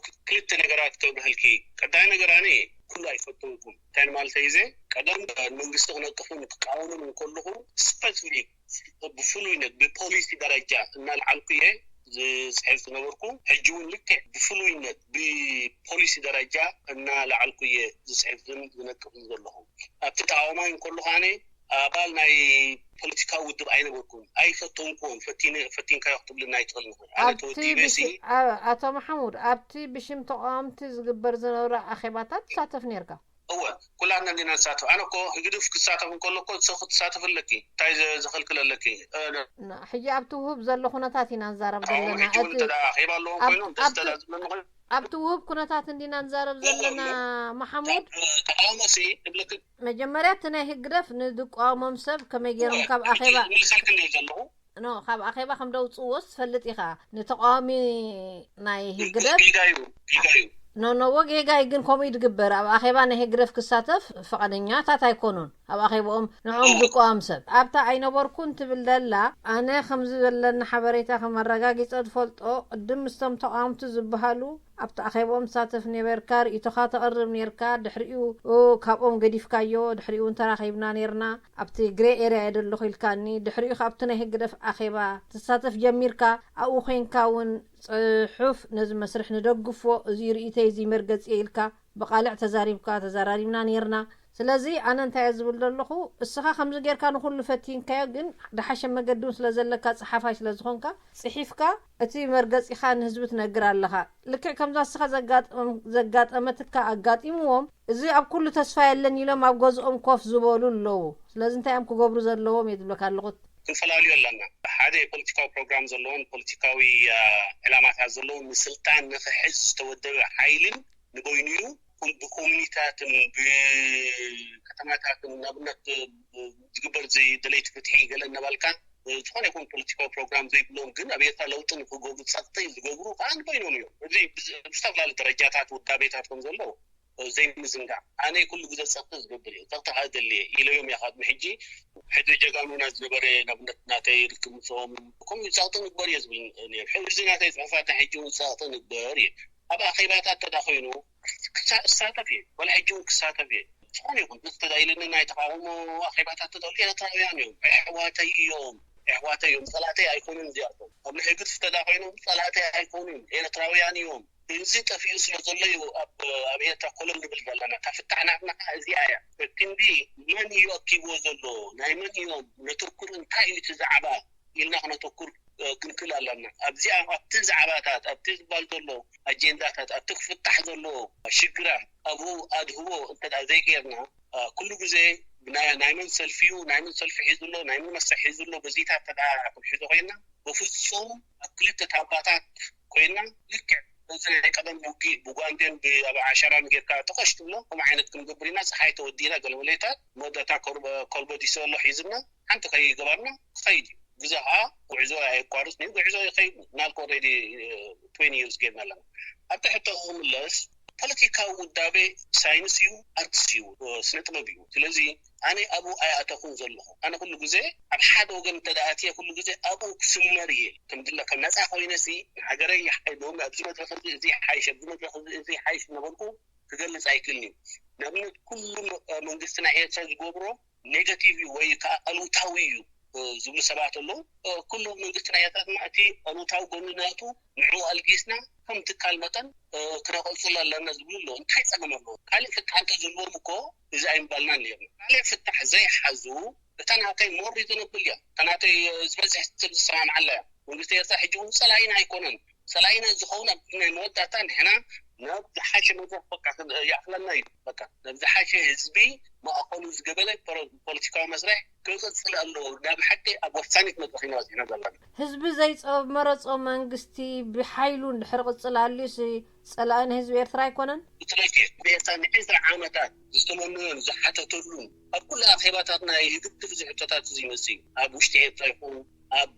ክልተ ነገራት ከብርሀልኪ። ቀዳማይ ነገር ኣነ ኩሉ ኣይፈተንኩን። እንታይ ማለት እዩ? ቀደም መንግስቲ ክነቅፍን ክቃወምን እንከለኹ ስፐሲፊክ ብፍሉይነት ብፖሊሲ ደረጃ እናልዓልኩ እየ ዝፅሕፍ ዝነበርኩ። ሕጂ እውን ልክዕ ብፍሉይነት ብፖሊሲ ደረጃ እናልዓልኩ እየ ዝፅሕፍን ዝነቅፍን ዘለኹ። ኣብቲ ተቃዋማይ እንከሉ ከዓነ ኣባል ናይ ፖለቲካዊ ውድብ ኣይነበርኩን። ኣይፈተንኩዎን። ፈቲንካዮ ክትብልና ኣይትኽእልን። ኣነ ተወዲበ ሲ ኣቶ ማሓሙድ ኣብቲ ብሽም ተቃወምቲ ዝግበር ዝነበረ ኣኼባታት ትሳተፍ ነርካ? እወ ኩላትና እንዲና ንሳተፍ። ኣነ እኮ ህግድፍ ክሳተፍ እንከሎ እኮ ንስኺ ክትሳተፍ ኣለኪ። እንታይ ዘ-፣ ዘኸልክል ኣለኪ? እ፣ ነ-፣ ና- ሕጂ ኣብቲ ውህብ ዘሎ ኩነታት ኢና ንዛረብ ተቃውሞ ዘለና። ሕጂ እውን እቲ እንተ ደኣ ኣኼባ ኣለዎም ኣብ- ኮይኖም ደስ ኣብቲ- ተዳ ዝብለኒ ኮይኑ ኣብቲ ውህብ ኩነታት እንዲና ንዛረብ ዘለና። መሓሙድ፣ ተቃውሞ ሲ እብለኪ መጀመርያ እቲ ናይ ህግደፍ ንዝቋወሞም ሰብ ከመይ ገይሮም ካብ ኣኼባ ምልሰልክን እየ ዘለኹ። ኖ ካብ ኣኼባ ከም ደውፅዎ ትፈልጥ ኢኻ። ንተቃዋሚ ናይ ህግደፍ ጌጋ እዩ፣ ጌጋ እዩ። ኖ ኖዎ ጌጋይ ግን ከምኡ እዩ ዝግበር። ኣብ ኣኼባ ናይ ህግደፍ ክሳተፍ ፈቃደኛታት ኣይኮኑን። ኣብ ኣኼባኦም ንዕኦም ዝቋወም ሰብ ኣብታ ኣይነበርኩን ትብል ዘላ። ኣነ ከምዚ ዘለኒ ሓበሬታ ከም ኣረጋጊፀ ዝፈልጦ ቅድም ምስቶም ተቃወምቲ ዝበሃሉ ኣብቲ ኣኼባኦም ትሳተፍ ነበርካ፣ ርእይቶኻ ተቕርብ ኔርካ። ድሕሪኡ ካብኦም ገዲፍካዮ። ድሕሪኡ እውን ተራኺብና ኔርና። ኣብቲ ግሬ ኤርያ እየ ዘለኹ ኢልካኒ። ድሕሪኡ ካብቲ ናይ ህግደፍ ኣኼባ ትሳተፍ ጀሚርካ። ኣብኡ ኮይንካ እውን ጽሑፍ ነዚ መስርሕ ንደግፎ፣ እዚ ርእይቶይ፣ እዚ መርገጺ ኢልካ ብቓልዕ ተዛሪብካ፣ ተዘራሪብና ኔርና። ስለዚ ኣነ እንታይ እየ ዝብል ዘለኹ፣ እስኻ ከምዚ ጌርካ ንኹሉ ፈቲንካዮ፣ ግን ደሓሸ መገዲ እውን ስለ ዘለካ፣ ጸሓፋይ ስለ ዝኾንካ፣ ጽሒፍካ እቲ መርገጺኻ ንህዝቢ ትነግር ኣለኻ። ልክዕ ከምዛ እስኻ ዘጋጠመትካ ኣጋጢምዎም፣ እዚ ኣብ ኩሉ ተስፋ የለን ኢሎም ኣብ ገዝኦም ኮፍ ዝበሉ ኣለዉ። ስለዚ እንታይ እዮም ክገብሩ ዘለዎም እየ ዝብለካ ኣለኹ። ክንፈላልዮ ኣለና። ሓደ ፖለቲካዊ ፕሮግራም ዘለዎን ፖለቲካዊ ዕላማታት ዘለዎን ንስልጣን ንክሕዝ ዝተወደበ ሓይልን ንበይኑ እዩ። ብኮሚኒታትን ብከተማታትን ንኣብነት ዝግበር ደለይቲ ፍትሒ ገለ እናባልካ ዝኾነ ይኹን ፖለቲካዊ ፕሮግራም ዘይብሎም ግን ኣብ ኤርትራ ለውጢ ንክገብሩ ጸቕጢ ዝገብሩ ከዓ ንበይኖም እዮም። እዚ ብዝተፈላለዩ ደረጃታት ውዳቤታት ከም ዘሎ ዘይምዝንጋዕ። ኣነ ኩሉ ግዜ ጸቕጢ ዝገብር እየ፣ ጸቕጢ ከዓ ደልየ ኢለዮም እያ። ካብ ሕጂ ሕዚ ጀጋኑና ዝነበረ ንኣብነት ናተይ ርክብ ምስኦም ከምኡ ጸቕጢ ንግበር እየ ዝብል ነይሩ። ሕዚ ናተይ ጽሑፋት ናይ ሕጂ እውን ጸቕጢ ንግበር እየ። ኣብ ኣኼባታት ተዳ ኮይኑ ክሳ- ክሳተፍ እየ፣ ወላ ሕጂ እውን ክሳተፍ እየ። ዝኾነ ይኹን እዚ ተዳ ኢለኒ ናይ ተቃውሞ ኣኼባታት ተዳ ኤርትራውያን እዮም፣ ኣሕዋተይ እዮም፣ ኣሕዋተይ እዮም፣ ጸላእተይ ኣይኮኑን እዚኣቶም። ኣብ ናይ ህግድፍ ተዳ ኮይኖም ጸላእተይ ኣይኮኑን፣ ኤርትራውያን እዮም። እዚ ጠፊኡ ስለ ዘሎ እዩ ኣብ ኣብ ኤርትራ ኮለል ንብል ዘለና። እታ ፍታሕ ናትና ከዓ እዚኣ እያ። ክንዲ መን እዩ ኣኪብዎ ዘሎ፣ ናይ መን እዮም ነተኩር፣ እንታይ እዩ እቲ ዛዕባ ኢልና ክነተኩር ክንክእል ኣለና። ኣብዚኣ ኣብቲ ዛዕባታት ኣብቲ ዝበሃል ዘሎ ኣጀንዳታት ኣብቲ ክፍታሕ ዘለዎ ሽግራት ኣብኡ ኣድህቦ እንተ ደኣ ዘይገይርና ኩሉ ግዜ ናይ ናይ መን ሰልፊ እዩ ናይ መን ሰልፊ ሒዙ ኣሎ ናይ መን መስርሕ ሒዙ ኣሎ በዚታት እንተ ደኣ ክንሕዞ ኮይና ብፍጹም ኣብ ክልተ ታባታት ኮይና ልክዕ እዚ ናይ ቀደም ውግእ ብጓንዴን ብኣብ ዓሸራን ጌርካ ተኾሽ ትብሎ ከምኡ ዓይነት ክንገብር ኢና። ፀሓይ ተወዲእና ገለ መለታት መወዳእታ ኮልቦዲሶ ኣሎ ሒዝና ሓንቲ ከይገበርና ክኸይድ እዩ። ግዜ ከዓ ጉዕዞ ኣየቋርፅን እዩ። ጉዕዞ ይኸይድ ናልክ ኦልሬዲ ትዌንቲ ይርስ ጌርና ኣለና። ኣብቲ ሕቶ ክምለስ ፖለቲካዊ ውዳቤ ሳይንስ እዩ፣ ኣርትስ እዩ፣ ስነ ጥበብ እዩ። ስለዚ ኣነ ኣብኡ ኣይኣተኹን ዘለኹ። ኣነ ኩሉ ግዜ ኣብ ሓደ ወገን እንተ ደኣ ኣትየ ኩሉ ግዜ ኣብኡ ክስመር እየ። ከም ድለ ከም ነፃ ኮይነ ሲ ንሃገረይ ይሓይሎም ኣብዚ መድረኽ እዚ እዚ ይሓይሽ ኣብዚ መድረኽ እዚ እዚ ይሓይሽ እናበልኩ ክገልፅ ኣይክእልን እዩ። ንኣብነት ኩሉ መንግስቲ ናይ ኤርትራ ዝገብሮ ኔጋቲቭ እዩ ወይ ከዓ ኣሉታዊ እዩ ዝብሉ ሰባት ኣለዉ። ኩሉ መንግስቲ ናይ ኤርትራ ድማ እቲ ኣሉታዊ ጎኒ ናቱ ንዕኡ ኣልጊስና ከም ትካል መጠን ክነቐፅሉ ኣለና ዝብሉ ኣለዉ። እንታይ ፀገም ኣለዎ? ካሊእ ፍታሕ እንተዝህልዎም እኮ እዚ ኣይምባልናን ነይርና። ካሊእ ፍታሕ ዘይሓዙ እታ ናተይ ሞር ሪዘነብል እያ። እታ ናተይ ዝበዝሕ ሰብ ዝሰማምዓላ እያ። መንግስቲ ኤርትራ ሕጂ እውን ፀላኢና ኣይኮነን። ፀላኢና ዝኸውን ኣብ ናይ መወዳእታ ንሕና ናብ ዝሓሸ መድረኽ በቃ ይኣኽለና እዩ። በቃ ናብ ዝሓሸ ህዝቢ ማእኸሉ ዝገበረ ፖለቲካዊ መስርሕ ክቕፅል ኣለዎ። ናብ ሓቂ ኣብ ወሳኒት መድረኽ ኢና በፂሕና ዘለና። ህዝቢ ዘይፀመረፆ መንግስቲ ብሓይሉ እንድሕር ቅፅል ኣልዩሲ ፀላኢ ንህዝቢ ኤርትራ ኣይኮነን። ብፅሬት እየ። ብኤርትራ ንዕስራ ዓመታት ዝተመነዮን ዝሓተተሉን ኣብ ኩሉ ኣኼባታት ናይ ህግድፍ እዚ ሕቶታት እዚ ይመፅእ እዩ። ኣብ ውሽጢ ኤርትራ ይኹን ኣብ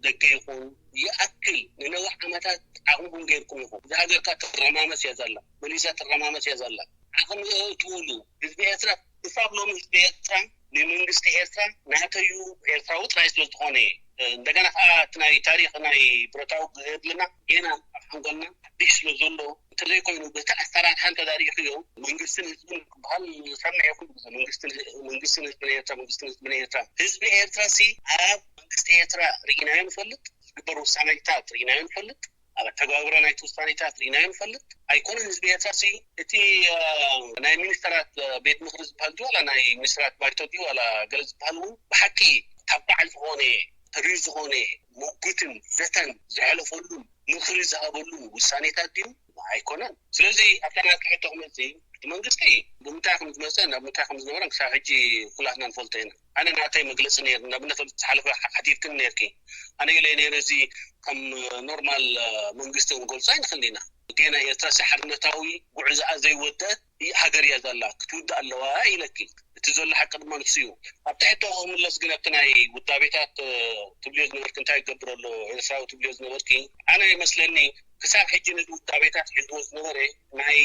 ደገ ይኹን ይኣክል ንነዊሕ ዓመታት ዓቕምኩም ገይርኩም ኢኹም። እዛ ሃገርካ ትረማመስ እያ ዘላ፣ መሊሳ ትረማመስ እያ ዘላ። ዓቕሚ እትውሉ ህዝቢ ኤርትራ ክሳብ ሎሚ ህዝቢ ኤርትራ ንመንግስቲ ኤርትራ ናተዩ ኤርትራዊ ጥራይ ስለ ዝኾነ እንደገና ከዓ እቲ ናይ ታሪክ ናይ ብረታዊ ገድልና ጌና ኣብ ሓንጎልና ሓድሽ ስለ ዘሎ እንተዘይኮይኑ በቲ ኣሰራርሓ እንተዳሪእክዮ መንግስትን ህዝብን ክበሃል ዝሰምዕ ይኹን መንግስትን ህዝብን ኤርትራ መንግስትን ህዝብን ኤርትራ ህዝቢ ኤርትራ ሲ ኣብ መንግስቲ ኤርትራ ርኢናዮ ንፈልጥ ዝግበር ውሳኔታት ርኢናዮ ንፈልጥ ኣብ ኣተገባብራ ናይቲ ውሳኔታት ርኢናዮ ንፈልጥ ኣይኮነን ህዝቢ ኤርትራ ሲ እቲ ናይ ሚኒስተራት ቤት ምክሪ ዝበሃል ድዩ ዋላ ናይ ሚኒስተራት ባይቶ ድዩ ዋላ ገለ ዝበሃል እውን ብሓቂ ካብ በዓል ዝኾነ ተሪር ዝኾነ ሙግትን ዘተን ዘሕለፈሉን ምኽሪ ዝሃበሉን ውሳኔታት ድዩ ኣይኮነን። ስለዚ ኣብታ ናትካ ሕቶ ክመፅእ እቲ መንግስቲ ብምንታይ ከም ዝመፀ ናብ ምንታይ ከም ዝነበረ ክሳብ ሕጂ ኩላትና ንፈልጦ ኢና። ኣነ ናተይ መግለፂ ነይሩ። ንኣብነት ኣብ ዝሓለፈ ሓቲትክን ነርኪ። ኣነ ኢለ ነይረ እዚ ከም ኖርማል መንግስቲ ክንገልፆ ኣይንኽእል ኢና። ጌና ኤርትራ ሓርነታዊ ጉዕዞኣ ዘይወደት ሃገር እያ ዘላ፣ ክትውዳእ ኣለዋ ኢለኪ። እቲ ዘሎ ሓቂ ድማ ንሱ እዩ። ኣብ ትሕቲ ክምለስ ግን ኣብቲ ናይ ውዳቤታት ትብልዮ ዝነበርኪ፣ እንታይ ይገብር ኣሎ ኤርትራዊ ትብልዮ ዝነበርኪ፣ ኣነ ይመስለኒ ክሳብ ሕጂ ነዚ ውዳቤታት ሒዝዎ ዝነበረ ናይ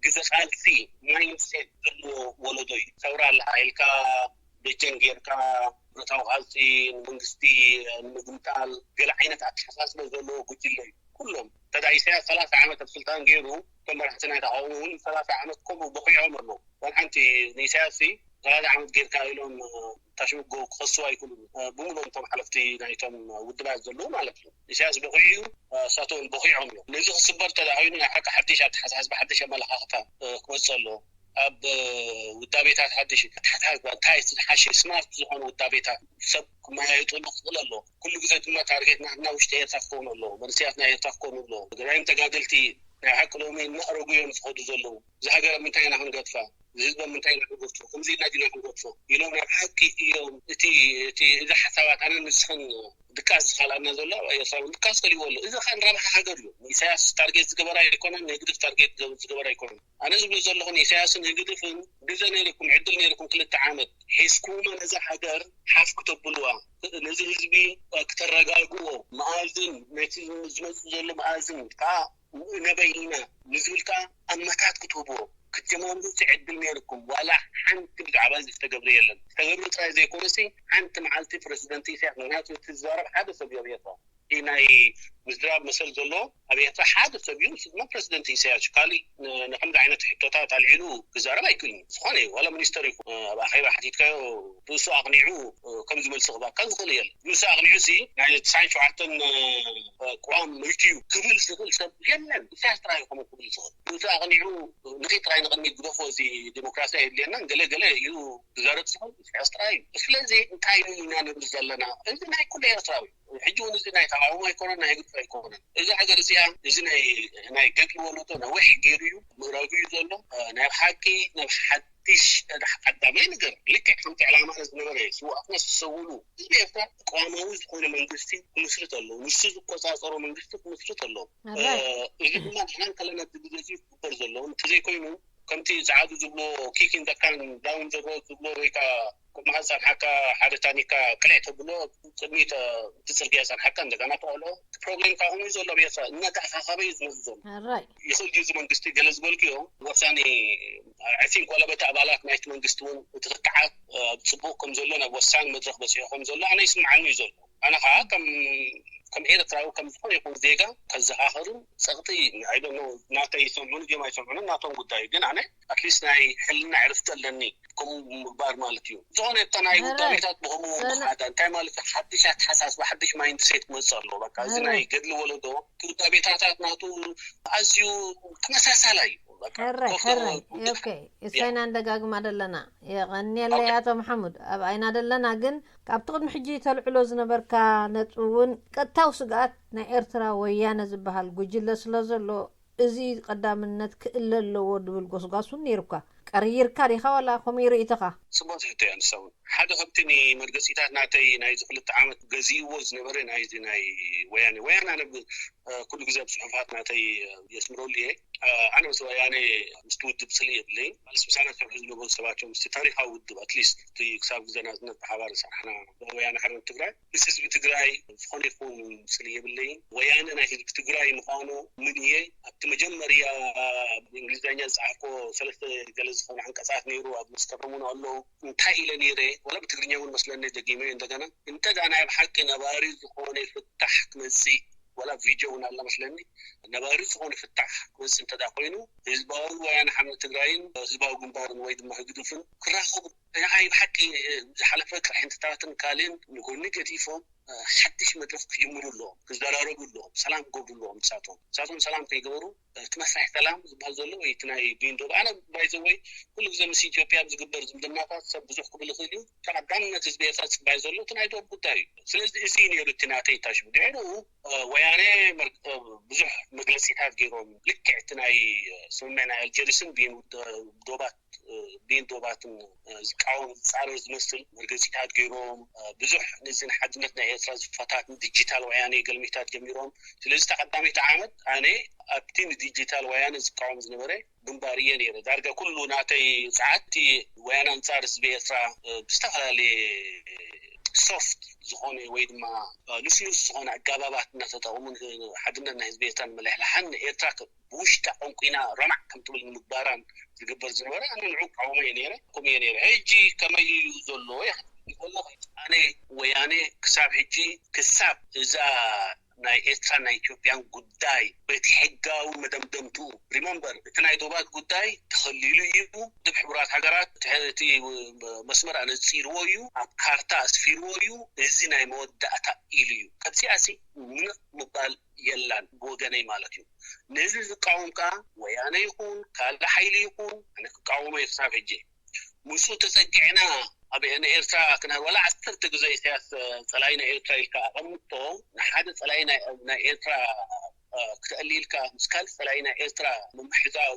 ግዘ ቃልሲ ማይንድሴት ዘለዎ ወለዶ እዩ። ሰውራ ኣለካ ኢልካ ደጀን ጌርካ ብረታዊ ቃልሲ ንመንግስቲ ንምግምጣል ገለ ዓይነት ኣተሓሳስበ ዘለዎ ጉጅለ እዩ። ኩሎም ተዳ ኢሳያስ ሰላሳ ዓመት ኣብ ስልጣን ገይሩ፣ እቶም መራሕቲ ናይ ተቃውሞ እውን ሰላሳ ዓመት ከምኡ በኺዖም ኣለዉ። ዋላ ሓንቲ ንኢሳያስ ሲ ሰላሳ ዓመት ጌርካ ኢሎም ታሽምጎ ክኸስዋ ኣይክእሉን። ብምሎም እቶም ሓለፍቲ ናይቶም ውድባት ዘለዉ ማለት እዩ። ኢሳያስ በኺዑ እዩ፣ እሳቶም በኺዖም እዮም። ነዚ ክስበር ተዳ ኮይኑ ናይ ሓቂ ሓድሽ ኣተሓሳስባ ሓድሽ ኣመለኻኽታ ክመፅእ ኣለዎ። ኣብ ውዳቤታት ሓድሽ ኣተሓሳስባ እንታይ ዝሓሸ ስማርት ዝኾነ ውዳቤታት ሰብ ክመያየጡ ክኽእል ኣለዎ። ኩሉ ግዜ ድማ ታርጌት ናትና ውሽጢ ኤርትራ ክኸውን ኣለዎ። መንስያት ናይ ኤርትራ ክኾኑ ኣለዎ። ግራይም ተጋደልቲ ናይ ሓቂ ሎሚ እናእረጉ እዮም ዝኸዱ ዘለዉ። እዚ ሃገር ኣብ ምንታይ ኢና ክንገድፋ? እዚ ህዝቢ ኣብ ምንታይ ኢና ክንገድፎ? ከምዚ ኢልና ዲና ክንገድፎ ኢሎም ናብ ሓቂ እዮም። እቲ እቲ እዚ ሓሳባት ኣነ ንስኽን ድቃስ ዝኸልኣና ዘሎ ኣብ ኤርትራ እውን ድቃስ ከሊዎ ኣሎ። እዚ ኸን ረብሓ ሃገር እዩ። ንኢሳያስ ታርጌት ዝገበረ ኣይኮነን፣ ንህግድፍ ታርጌት ዝገበረ ኣይኮነን። ኣነ ዝብሎ ዘለኹ ንኢሳያስን ህግድፍን ግዜ ነይርኩም፣ ዕድል ነይርኩም፣ ክልተ ዓመት ሒዝኩማ ነዛ ሃገር ሓፍ ክተብልዋ፣ ነዚ ህዝቢ ክተረጋግዎ፣ መኣዝን ነቲ ዝመጽእ ዘሎ መኣዝን ከዓ ነበይ ኢና ንዝብል ከዓ ኣመታት ክትህብዎ ክትጀማምሩ እቲ ዕድል ነይርኩም። ዋላ ሓንቲ ብዛዕባ እዚ ዝተገብረ የለን። ዝተገብረ ጥራይ ዘይኮነሲ ሓንቲ መዓልቲ ፕረዚደንት ኢሳያስ፣ ምክንያቱ እቲ ዝዛረብ ሓደ ሰብ እዩ ኣብ ኤርትራ። እቲ ናይ ምዝራብ መሰል ዘሎ ኣብ ኤርትራ ሓደ ሰብ እዩ፣ ንሱ ድማ ፕረዚደንት ኢሳያስ። ካሊእ ን- ንከምዚ ዓይነት ሕቶታት ኣልዒሉ ክዛረብ ኣይክእልን እዩ። ዝኾነ እዩ፣ ዋላ ሚኒስተር ይኹን ኣብ ኣኼባ ሓቲትካዮ ርእሱ ኣቕኒዑ ከም ዝመልሲ ክባካ ዝኽእል የለን። ርእሱ ኣቕኒዑ ሲ ናይ ትስዓን ሸውዓተን ቅዋም መይቱ እዩ ክብል ዝኽእል ሰብ የለን። ኢሳያስ ጥራይ እዩ ከምኡ ክብል ዝኽእል። ርእሱ ኣቕኒዑ ንኺድ ጥራይ ንቕድሚት ግደፎ፣ እዚ ዲሞክራሲ ኣየድልየናን ገለ ገለ ኢሉ ክዛረብ ዝኽእል ኢሳያስ ጥራይ እዩ። ስለዚ እንታይ ኢና ንብል ዘለና? እዚ ናይ ኩሉ ኤርትራዊ እዩ። ሕጂ እውን እዚ ናይ ተቃውሞ ኣይኮነን፣ ናይ ህግድፍ ኣይኮነን። እዚ ሃገር እዚኣ እዚ ናይ ናይ ገድሊ ወለዶ ነዊሕ ገይሩ እዩ፣ ምእራጉ እዩ ዘሎ። ናይ ሓቂ ናብ ሓድሽ ቀዳማይ ነገር ልክዕ ከምቲ ዕላማ ዝነበረ ስውኣትና ዝሰውሉ ህዝቢ ኤርትራ ቅዋማዊ ዝኾነ መንግስቲ ክምስርት ኣለዎ። ንሱ ዝቆጻጸሮ መንግስቲ ክምስርት ኣለዎ። ኣራይ እዚ ድማ ንሕና ከለና እዚ ግዜ እዚ ክግበር ዘለዎ እንተዘይኮይኑ ከምቲ ጸዓዱ ዝብሎ ኪክ ኢን ዘካን ዳውን ዘሮ ዝብሎ ወይ ከዓ ቁማል ጸንሓካ ሓደ ታኒካ ቅልዕ ተብሎ ቅድሚት እቲ ጽርግያ ጸንሓካ እንደገና ተቕሎ እቲ ፕሮብሌም ካብኡ እዩ ዘሎ። ቤሳ እናተኣኻኸበ እዩ ዝመጽእ ዘሎ። ኣራይ ይኽእል ድዩ እዚ መንግስቲ ገለ ዝበልክዮ ወሳኒ I think ዋላ በቲ ኣባላት ናይቲ መንግስቲ እውን እቲ ክትዓት ኣብ ጽቡቕ ከም ዘሎ ናብ ወሳኒ መድረኽ በፂሑ ከም ዘሎ ኣነ ይስምዓኒ እዩ ዘሎ። ኣነ ከዓ ከም ከም ኤርትራዊ ከም ዝኾነ ይኹን ዜጋ ከዘኻኽርን ጸቕጢ I don't know ናተይ ይሰምዑን ድዮም ኣይሰምዑን ናቶም ጉዳይ እዩ። ግን ኣነ ኣትሊስት ናይ ሕልና ዕርፍቲ ኣለኒ ከምኡ ምግባር ማለት እዩ። ዝኾነ እታ ናይ ኣረ፣ ውዳቤታት ብኸምኡ ሰላ- ምኻዳ እንታይ ማለት እዩ? ሓድሽ ኣተሓሳስባ ሓድሽ ማይንድሴት ክመፅእ ኣለዎ። በቃ እዚ ኣረ። ናይ ገድሊ ወለዶ እቲ ውዳቤታታት ናቱ ኣዝዩ ተመሳሳላይ እዩ። በቃ ሕረ ኮፍ ሕረ ተባሂሉ ኦኬ እሳይና እንደጋግማ ደለና የቐንየለይ ኦኬ። ኣቶ መሓሙድ ኣብ ኣይና ደለና ግን ካብቲ ቅድሚ ሕጂ ተልዕሎ ዝነበርካ ነጥቢ እውን ቀጥታዊ ስግኣት ናይ ኤርትራ ወያነ ዝበሃል ጉጅለ ስለ ዘሎ እዚ ቀዳምነት ክእለ ኣለዎ ድብል ጎስጓስ እውን ነይሩካ ቀርይርካ ዲኻ ዋላ ከምኡ ርእይቶኻ ጽቡቅ ትሕቶ እያ ንሳ እውን ሓደ ካብቲ ንመርገጺታት ናተይ ናይዚ ክልተ ዓመት ገዚእዎ ዝነበረ ናይዚ ናይ ወያነ ወያነ ኣነ ብ- ኩሉ ግዜ ኣብ ጽሑፋት ናተይ የስምረሉ እየ። ኣነ ምስ ወያነ ምስቲ ውድብ ጽልኢ የብለይን ማለት ምሳና ዝሰርሑ ዝነበሩ ሰባት እዮም ምስቲ ታሪኻዊ ውድብ ኣትሊስት እቲ ክሳብ ግዜ ናጽነት ብሓባር ዝሰራሕና ወያነ ሓርነት ትግራይ ምስ ህዝቢ ትግራይ ዝኾነ ይኹን ጽልኢ የብለይን። ወያነ ናይ ህዝቢ ትግራይ ምዃኑ ምን እየ ኣብቲ መጀመርያ ብእንግሊዝኛ ዝፀሓፍኮ ሰለስተ ገለ ዝኾኑ ዓንቀፃት ነይሩ ኣብ ዝተረሙኑ ኣለዉ እንታይ ኢለ ነይረ ወላ ብትግርኛ እውን መስለኒ ደጊመ እንደገና እንተ ናይ ብሓቂ ነባሪ ዝኾነ ፍታሕ ክመፅእ ወላ ቪድዮ እውን ኣላ መስለኒ ነባሪ ዝኾነ ፍታሕ ክመፅእ እንተ ኮይኑ ህዝባዊ ወያነ ሓርነት ትግራይን ህዝባዊ ግንባርን ወይ ድማ ህግድፍን ክራኸቡ ንዓይ ብሓቂ ዝሓለፈ ቅርሕንትታትን ካልእን ንጎኒ ገዲፎም ሓድሽ መድረኽ ክጅምሩ ኣለዎም፣ ክዘራረቡ ኣለዎም፣ ሰላም ክገብሩ ኣለዎም። ንሳቶም ንሳቶም ሰላም ከይገበሩ እቲ መስርሕ ሰላም ዝበሃል ዘሎ ወይ እቲ ናይ ቢንዶ ኣነ ባይዘወይ ኩሉ ግዜ ምስ ኢትዮጵያ ኣብ ዝግበር ዝምድናታት ሰብ ብዙሕ ክብል ይኽእል እዩ። ቀዳምነት ህዝቢ ኤርትራ ዝፅባይ ዘሎ እቲ ናይ ዶብ ጉዳይ እዩ። ስለዚ እዚ ነይሩ እቲ ናተይ ታሽሙ ድሕሩ ወያነ ብዙሕ መግለፂታት ገይሮም ልክዕ እቲ ናይ ስምምዕ ናይ ኣልጀሪስን ቢን ዶባት ቢን ዶባትን ዝቃወም ዝፃረር ዝመስል መርገፂታት ገይሮም ብዙሕ ነዚ ንሓድነት ናይ ኤርትራ ዝፈታት ንዲጂታል ወያነ ገልሚታት ጀሚሮም። ስለዚ ተቀዳሚት ዓመት ኣነ ኣብቲ ንዲጂታል ወያነ ዝቃወም ዝነበረ ግንባር እየ ነይረ። ዳርጋ ኩሉ ናተይ ሰዓት ወያነ ኣንፃር ህዝቢ ኤርትራ ብዝተፈላለየ ሶፍት ዝኾነ ወይ ድማ ልስሉስ ዝኾነ ኣጋባባት እናተጠቕሙ ሓድነት ናይ ህዝቢ ኤርትራ ንምልሕልሓን ንኤርትራ ብውሽጣ ቆንቁና ረማዕ ከም ትብል ንምግባራን ዝግበር ዝነበረ ኣነ ንዑ ቃወሞ እየ ነይረ፣ ከምኡ እየ ነይረ። ሕጂ ከመይ እዩ ዘሎ ይኸሎ ኣነ ወያነ ክሳብ ሕጂ ክሳብ እዛ ናይ ኤርትራ ናይ ኢትዮጵያን ጉዳይ በቲ ሕጋዊ መደምደምትኡ remember እቲ ናይ ዶባት ጉዳይ ተኸሊሉ እዩ። ድብ ሕቡራት ሃገራት እቲ መስመር ኣነፂርዎ እዩ፣ ኣብ ካርታ ኣስፊርዎ እዩ። እዚ ናይ መወዳእታ ኢሉ እዩ። ካብዚኣሲ ምንቕ ምባል የላን ብወገነይ ማለት እዩ። ነዚ ዝቃወም ከዓ ወያነ ይኹን ካልእ ሓይሊ ይኹን ኣነ ክቃወሞ እየ ክሳብ ሕጂ። ምስኡ ተፀጊዕና ኣብ ንኤርትራ ክንህር ዋላ ዓሰርተ ግዜ ኢሳያስ ፀላኢ ናይ ኤርትራ ኢልካ ኣቐምጦ ንሓደ ፀላኢ ናይ ኤርትራ ክተእሊ ኢልካ ምስ ካልእ ፀላኢ ናይ ኤርትራ ምምሕዛው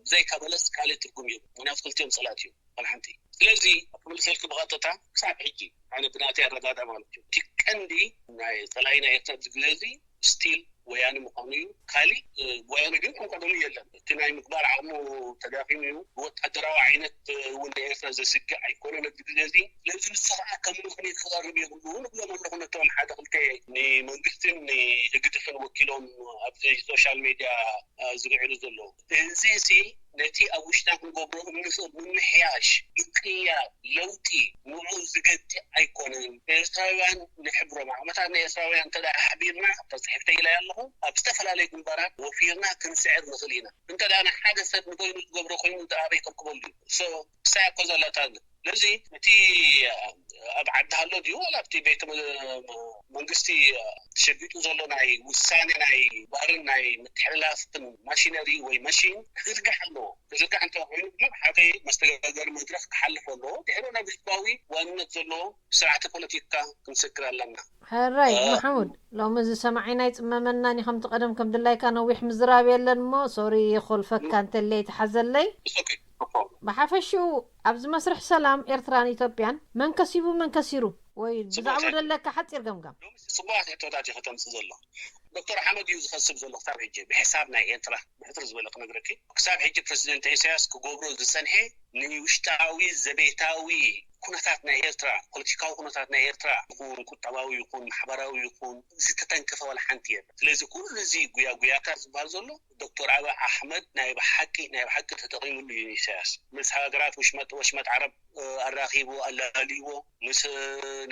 ብዘይካ በለስ ካልእ ትርጉም እዩ። ምክንያቱ ክልቲኦም ፀላእቲ እዩ። ሓንቲ ስለዚ ክምልሰልክ ብቐጥታ ክሳብ ሕጂ ኣነ ብናተይ ኣረዳዳ ማለት እዩ እቲ ቀንዲ ናይ ፀላኢ ናይ ኤርትራ ዝግለ እዚ ስቲል ወያነ ምዃኑ እዩ። ካሊእ ወያነ ግን ከም ቀደሙ የለን። እቲ ናይ ምግባር ዓቕሙ ተዳኺሙ እዩ። ብወታደራዊ ዓይነት እውን ንኤርትራ ዘስግእ ኣይኮነን ኣብዚ ግዜ እዚ። ስለዚ ንሱ ከዓ ከም ምኽንያት ክቐርብ የብሉ ንብሎም ኣለኹ ነቶም ሓደ ክልተ ንመንግስትን ንህግድፍን ወኪሎም ኣብዚ ሶሻል ሜድያ ዝግዕሉ ዘለዉ። እዚ ሲ ነቲ ኣብ ውሽጥና ክንገብሮ እንኽእል ምምሕያሽ፣ ምቅያር፣ ለውጢ ንዑ ዝገድእ ኣይኮነን። ኤርትራውያን ንሕብሮም፣ ዓቕምታት ናይ ኤርትራውያን እንተ ኣሕቢርና፣ ኣብታ ጽሕፍተይ ኢለ ኣለኹ፣ ኣብ ዝተፈላለዩ ግንባራት ወፊርና ክንስዕር ንኽእል ኢና። እንተ ንሓደ ሰብ ንበይኑ ዝገብሮ ኮይኑ ኣበይ ከርክበሉ እዩ? ንሳ እኮ ዘለታ ስለዚ እቲ ኣብ ዓዲ ሃሎ ድዩ ዋላ ኣብቲ ቤተ መንግስቲ ተሸቢጡ ዘሎ ናይ ውሳኔ ናይ ባርን ናይ ምትሕልላፍን ማሽነሪ ወይ ማሽን ክዝርጋሕ ኣለዎ። ክዝርጋሕ እንተ ኮይኑ ድማ ሓደ መስተጋገሪ መድረክ ክሓልፍ ኣለዎ። ድሕሪ ናብ ህዝባዊ ዋንነት ዘለዎ ስርዓተ ፖለቲካ ክንስክር ኣለና። ሕራይ ማሕሙድ፣ ሎሚ እዚ ሰማዒና ኣይጽመመናን እዩ። ከምቲ ቀደም ከም ድላይካ ነዊሕ ምዝራብ የለን እሞ ሶሪ ይኾልፈካ እንተለይ ትሓዘለይ። ብሓፈሽኡ ኣብዚ መስርሕ ሰላም ኤርትራን ኢትዮጵያን መን ከሲቡ መን ከሲሩ ወይ ብዛዕባ ዘለካ ሓጺር ገምጋም። ጽቡቓት ሕቶታት እዩ ከተምጽእ ዘሎ። ዶክተር ኣሕመድ እዩ ዝኸስብ ዘሎ ክሳብ ሕጂ ብሕሳብ ናይ ኤርትራ ብሕትር ዝበለ ክነግረኪ ክሳብ ሕጂ ፕረዚደንት ኢሳያስ ክገብሮ ዝጸንሐ ንውሽጣዊ ዘቤታዊ ኩነታት ናይ ኤርትራ ፖለቲካዊ ኩነታት ናይ ኤርትራ ይኹን ቁጠባዊ ይኹን ማሕበራዊ ይኹን ዝተተንከፈ ዋላ ሓንቲ የለን። ስለዚ ኩሉ እዚ ጉያ ጉያታት ዝበሃል ዘሎ ዶክተር ኣቢ ኣሕመድ ናይ ብሓቂ ናይ ብሓቂ ተጠቒምሉ እዩ ኢሳያስ ምስ ሃገራት ወሽመጥ ወሽመጥ ዓረብ ኣራኺቡ ኣላልይዎ ምስ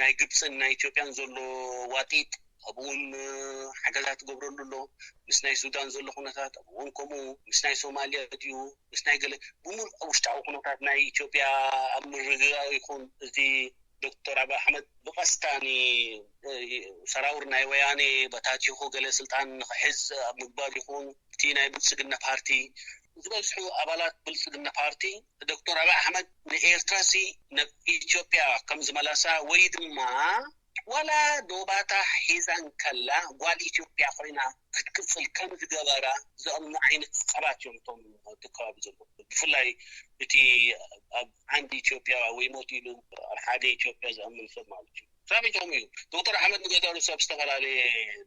ናይ ግብፅን ናይ ኢትዮጵያን ዘሎ ዋጢጥ ኣብኡን ሓገዛት ትገብረሉ ኣሎ። ምስ ናይ ሱዳን ዘሎ ኩነታት ኣብኡን ከምኡ ምስ ናይ ሶማልያ ድዩ ምስ ናይ ገለ ብምሉእ ውሽጣዊ ኩነታት ናይ ኢትዮጵያ ኣብ ምርግጋእ ይኹን እዚ ዶክተር ኣቢ ኣሕመድ ብቐስታ ሰራውር ናይ ወያኔ በታቲኹ ገለ ስልጣን ንኽሕዝ ኣብ ምግባር ይኹን እቲ ናይ ብልፅግና ፓርቲ ዝበዝሑ ኣባላት ብልፅግና ፓርቲ ዶክተር ኣቢ ኣሕመድ ንኤርትራሲ ናብ ኢትዮጵያ ከም ዝመላሳ ወይ ድማ ዋላ ዶባታ ሒዛን ከላ ጓል ኢትዮጵያ ኮይና ክትቅፅል ከም ዝገበራ ዘእምኑ ዓይነት ሰባት እዮም እቶም እቲ ከባቢ ዘሎ ብፍላይ እቲ ኣብ ዓንዲ ኢትዮጵያ ወይ ሞት ኢሉ ኣብ ሓደ ኢትዮጵያ ዝኣምን ሰብ ማለት እዩ። ሳቢቶም እዩ ዶክተር ኣሕመድ ንገዛሉ ሰብ ዝተፈላለየ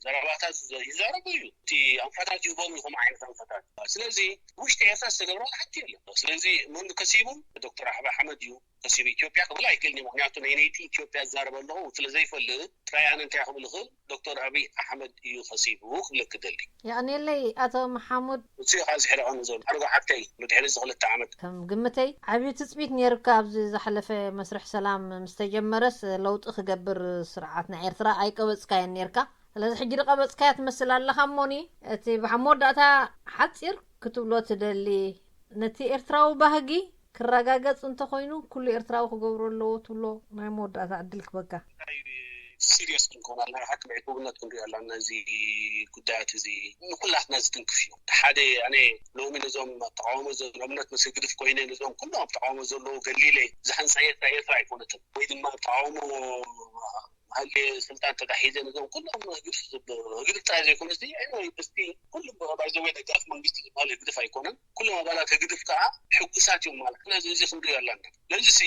ዘረባታት ይዛረቡ እዩ። እቲ ኣንፈታት ይህቦም ይኹም ዓይነት ኣንፈታት ስለዚ ውሽጢ ኤርትራ ዝተገብረ ሓንቲ የለ። ስለዚ መን ከሲቡ ዶክተር ኣሕመድ እዩ ከሲቡ ኢትዮጵያ ክብል ኣይክእልኒ ምክንያቱ ናይ ነይቲ ኢትዮጵያ ዝዛረበ ኣለኹ ስለዘይፈልጥ ጥራይ ኣነ እንታይ ክብል ይኽእል ዶክተር ኣብይ ኣሕመድ እዩ ከሲቡ ክብለክ ደሊ። የቐንየለይ ኣቶ መሓሙድ። እሱ ኢኻ ዝሕደቐኒ ዘሎ ሓርጎ ሓብተይ ንድሕሪ እዚ ክልተ ዓመት። ከም ግምተይ ዓብዪ ትፅቢት ነይርካ ኣብዚ ዝሓለፈ መስርሕ ሰላም ምስ ተጀመረስ ለውጢ ክገብር ስርዓት ናይ ኤርትራ ኣይቀበፅካዮን ነይርካ። ስለዚ ሕጂ ድቐበፅካያ ትመስል ኣለኻ እሞኒ እቲ ብሓ- መወዳእታ ሓፂር ክትብሎ ትደሊ ነቲ ኤርትራዊ ባህጊ ክረጋገጽ እንተኾይኑ ኩሉ ኤርትራዊ ክገብሮ ኣለዎ ትብሎ ናይ መወዳእታ ዕድል ክበካ። ሲሪየስ ክንከውን ኣለና፣ ሓቂ ዕቁብነት ክንሪኦ ኣለና። እዚ ጉዳያት እዚ ንኩላትና ዝትንክፍ እዩ። ሓደ ኣነ ሎሚ ነዞም ኣብ ተቃውሞ ዘለምነት ምስ ህግድፍ ኮይነ ነዞም ኩሎም ኣብ ተቃውሞ ዘለዉ ገሊለ ዝሓንሳ ኤርትራ ኤርትራ ኣይኮነትን፣ ወይ ድማ ኣብ ተቃውሞ ሃልየ ስልጣን ተታሒዘ ነዞም ኩሎም ህግድፍ ህግድፍ ጥራይ ዘይኮነ እዚ ኣይኖይ ምስቲ ኩሉም ባይዘወይ ደጋፊ መንግስቲ ዝበሃል ህግድፍ ኣይኮነን። ኩሎም ኣባላት ህግድፍ ከዓ ሕጉሳት እዮም ማለት። ስለዚ እዚ ክንሪኦ ኣለና። ለዚ ሲ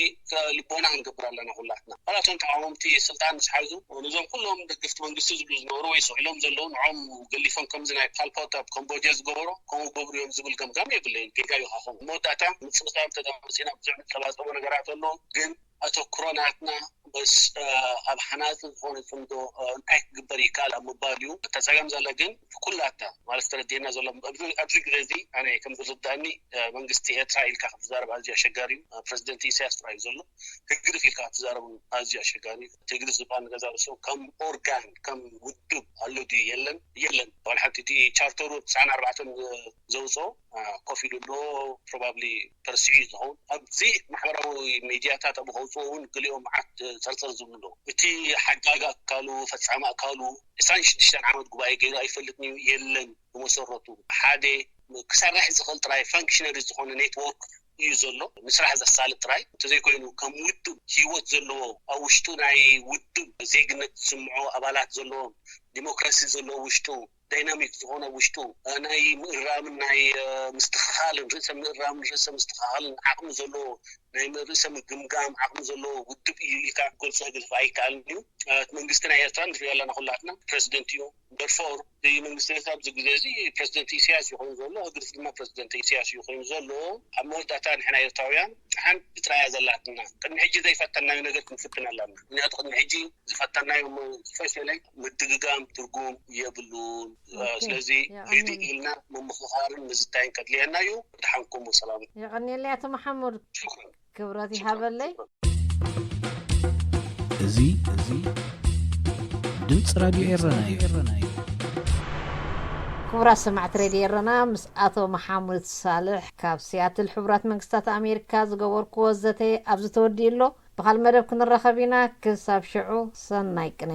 ልቦና ክንገብር ኣለና ኩላትና። ካላቶም ተቃወምቲ ስልጣን ምስ ሓዙ ነዞም ኩሎም ደገፍቲ መንግስቲ ዝብሉ ዝነበሩ ወይ ስቕ ኢሎም ዘለዉ ንዖም ገሊፎም ከምዚ ናይ ፓልፖት ኣብ ኮምቦድያ ዝገበሮ ከምኡ ገብሩ እዮም ዝብል ገምጋም የብለይን። ጌጋ እዩ ካኹም መወዳእታ ምፅምፃም ተዳመፂና ብዙሕ ንፀባፀቦ ነገራት ኣሎ። ግን ኣተኩሮ ናትና በስ ኣብ ሓናፂ ዝኾነ ፅምዶ እንታይ ክግበር ይከኣል ኣብ ምባል እዩ። እታ ፀገም ዘለ ግን ኩላታ ማለት ተረዲእና ዘሎ ኣብዚ ግዜ እዚ ኣነ ከም ዝርዳእኒ መንግስቲ ኤርትራ ኢልካ ክትዛረብ ኣዝዩ ኣሸጋሪ እዩ። ፕረዚደንት ኢሳያስ ጥራይ እዩ ዘሎ። ህግድፍ ኢልካ ክትዛረብ ኣዝዩ ኣሸጋሪ እዩ። ህግድፍ ዝበሃል ንገዛ ርእሱ ከም ኦርጋን ከም ውድብ ኣሎ ድዩ? የለን፣ የለን። ዋላ ሓንቲ እቲ ቻርተሩ ትስዓን ኣርባዕተን ዘውፅኦ ኮፍ ኢሉ ኣሎ። ፕሮባብሊ ተረሲዑ እዩ ዝኸውን። ኣብዚ ማሕበራዊ ሚድያታት ኣብ ከውፅኦ እውን ገሊኦም መዓት ፀርፀር ዝብሉ ኣለዉ። እቲ ሓጋጊ ኣካሉ ፈፃሚ ኣካሉ ዕስራን ሽዱሽተን ዓመት ጉባኤ ገይሩ ኣይፈልጥን እዩ። የለን። ብመሰረቱ ሓደ ክሰርሕ ዝኽእል ጥራይ ፋንክሽነሪ ዝኾነ ኔትወርክ እዩ ዘሎ። ንስራሕ ዘሳልጥ ጥራይ እንተዘይኮይኑ ከም ውድብ ህይወት ዘለዎ ኣብ ውሽጡ ናይ ውድብ ዜግነት ዝስምዖ ኣባላት ዘለዎም ዲሞክራሲ ዘለዎ ውሽጡ ዳይናሚክ ዝኾነ ውሽጡ ናይ ምእራምን ናይ ምስትኽኻልን ርእሰ ምእራምን ርእሰ ምስትኽኻልን ዓቕሚ ዘለዎ ናይ ርእሰ ምግምጋም ዓቕሚ ዘለዎ ውድብ እዩ ኢልካ ክገልፆ ክግልፍ ኣይከኣልን እዩ። እቲ መንግስቲ ናይ ኤርትራ ንሪኦ ኣለና ኩላትና ፕረዚደንት እዩ። ደርፎር እዚ መንግስቲ ኤርትራ ኣብዚ ግዜ እዚ ፕረዚደንት ኢሳያስ እዩ ኮይኑ ዘሎ፣ ህግድፍ ድማ ፕረዚደንት ኢሳያስ እዩ ኮይኑ ዘሎ። ኣብ መወዳእታ ንሕና ኤርትራውያን ሓንቲ ጥራያ ዘላትና ቅድሚ ሕጂ ዘይፈተናዮ ነገር ክንፍትን ኣለና። ምክንያቱ ቅድሚ ሕጂ ዝፈተናዮ ስፔሻሊ ምድግጋም ትርጉም የብሉን። ስለዚ ሪዲ ኢልና ምምኽኻርን ምዝታይን ከድልየና እዩ። ድሓንኩም ወሰላም። የቐንየለይ ኣቶ መሓሙድ። ክብረት ይሃበለይ። እዚ እዚ ድምፂ ራድዮ ኤረና እዩ። ክቡራት ሰማዕቲ ሬድዮ ኤረና ምስ ኣቶ መሓሙድ ሳልሕ ካብ ሲያትል ሕቡራት መንግስታት ኣሜሪካ ዝገበርክዎ ዘተ ኣብዚ ተወዲኡ ኣሎ። ብኻል መደብ ክንራኸብ ኢና። ክሳብ ሽዑ ሰናይ ቅነ።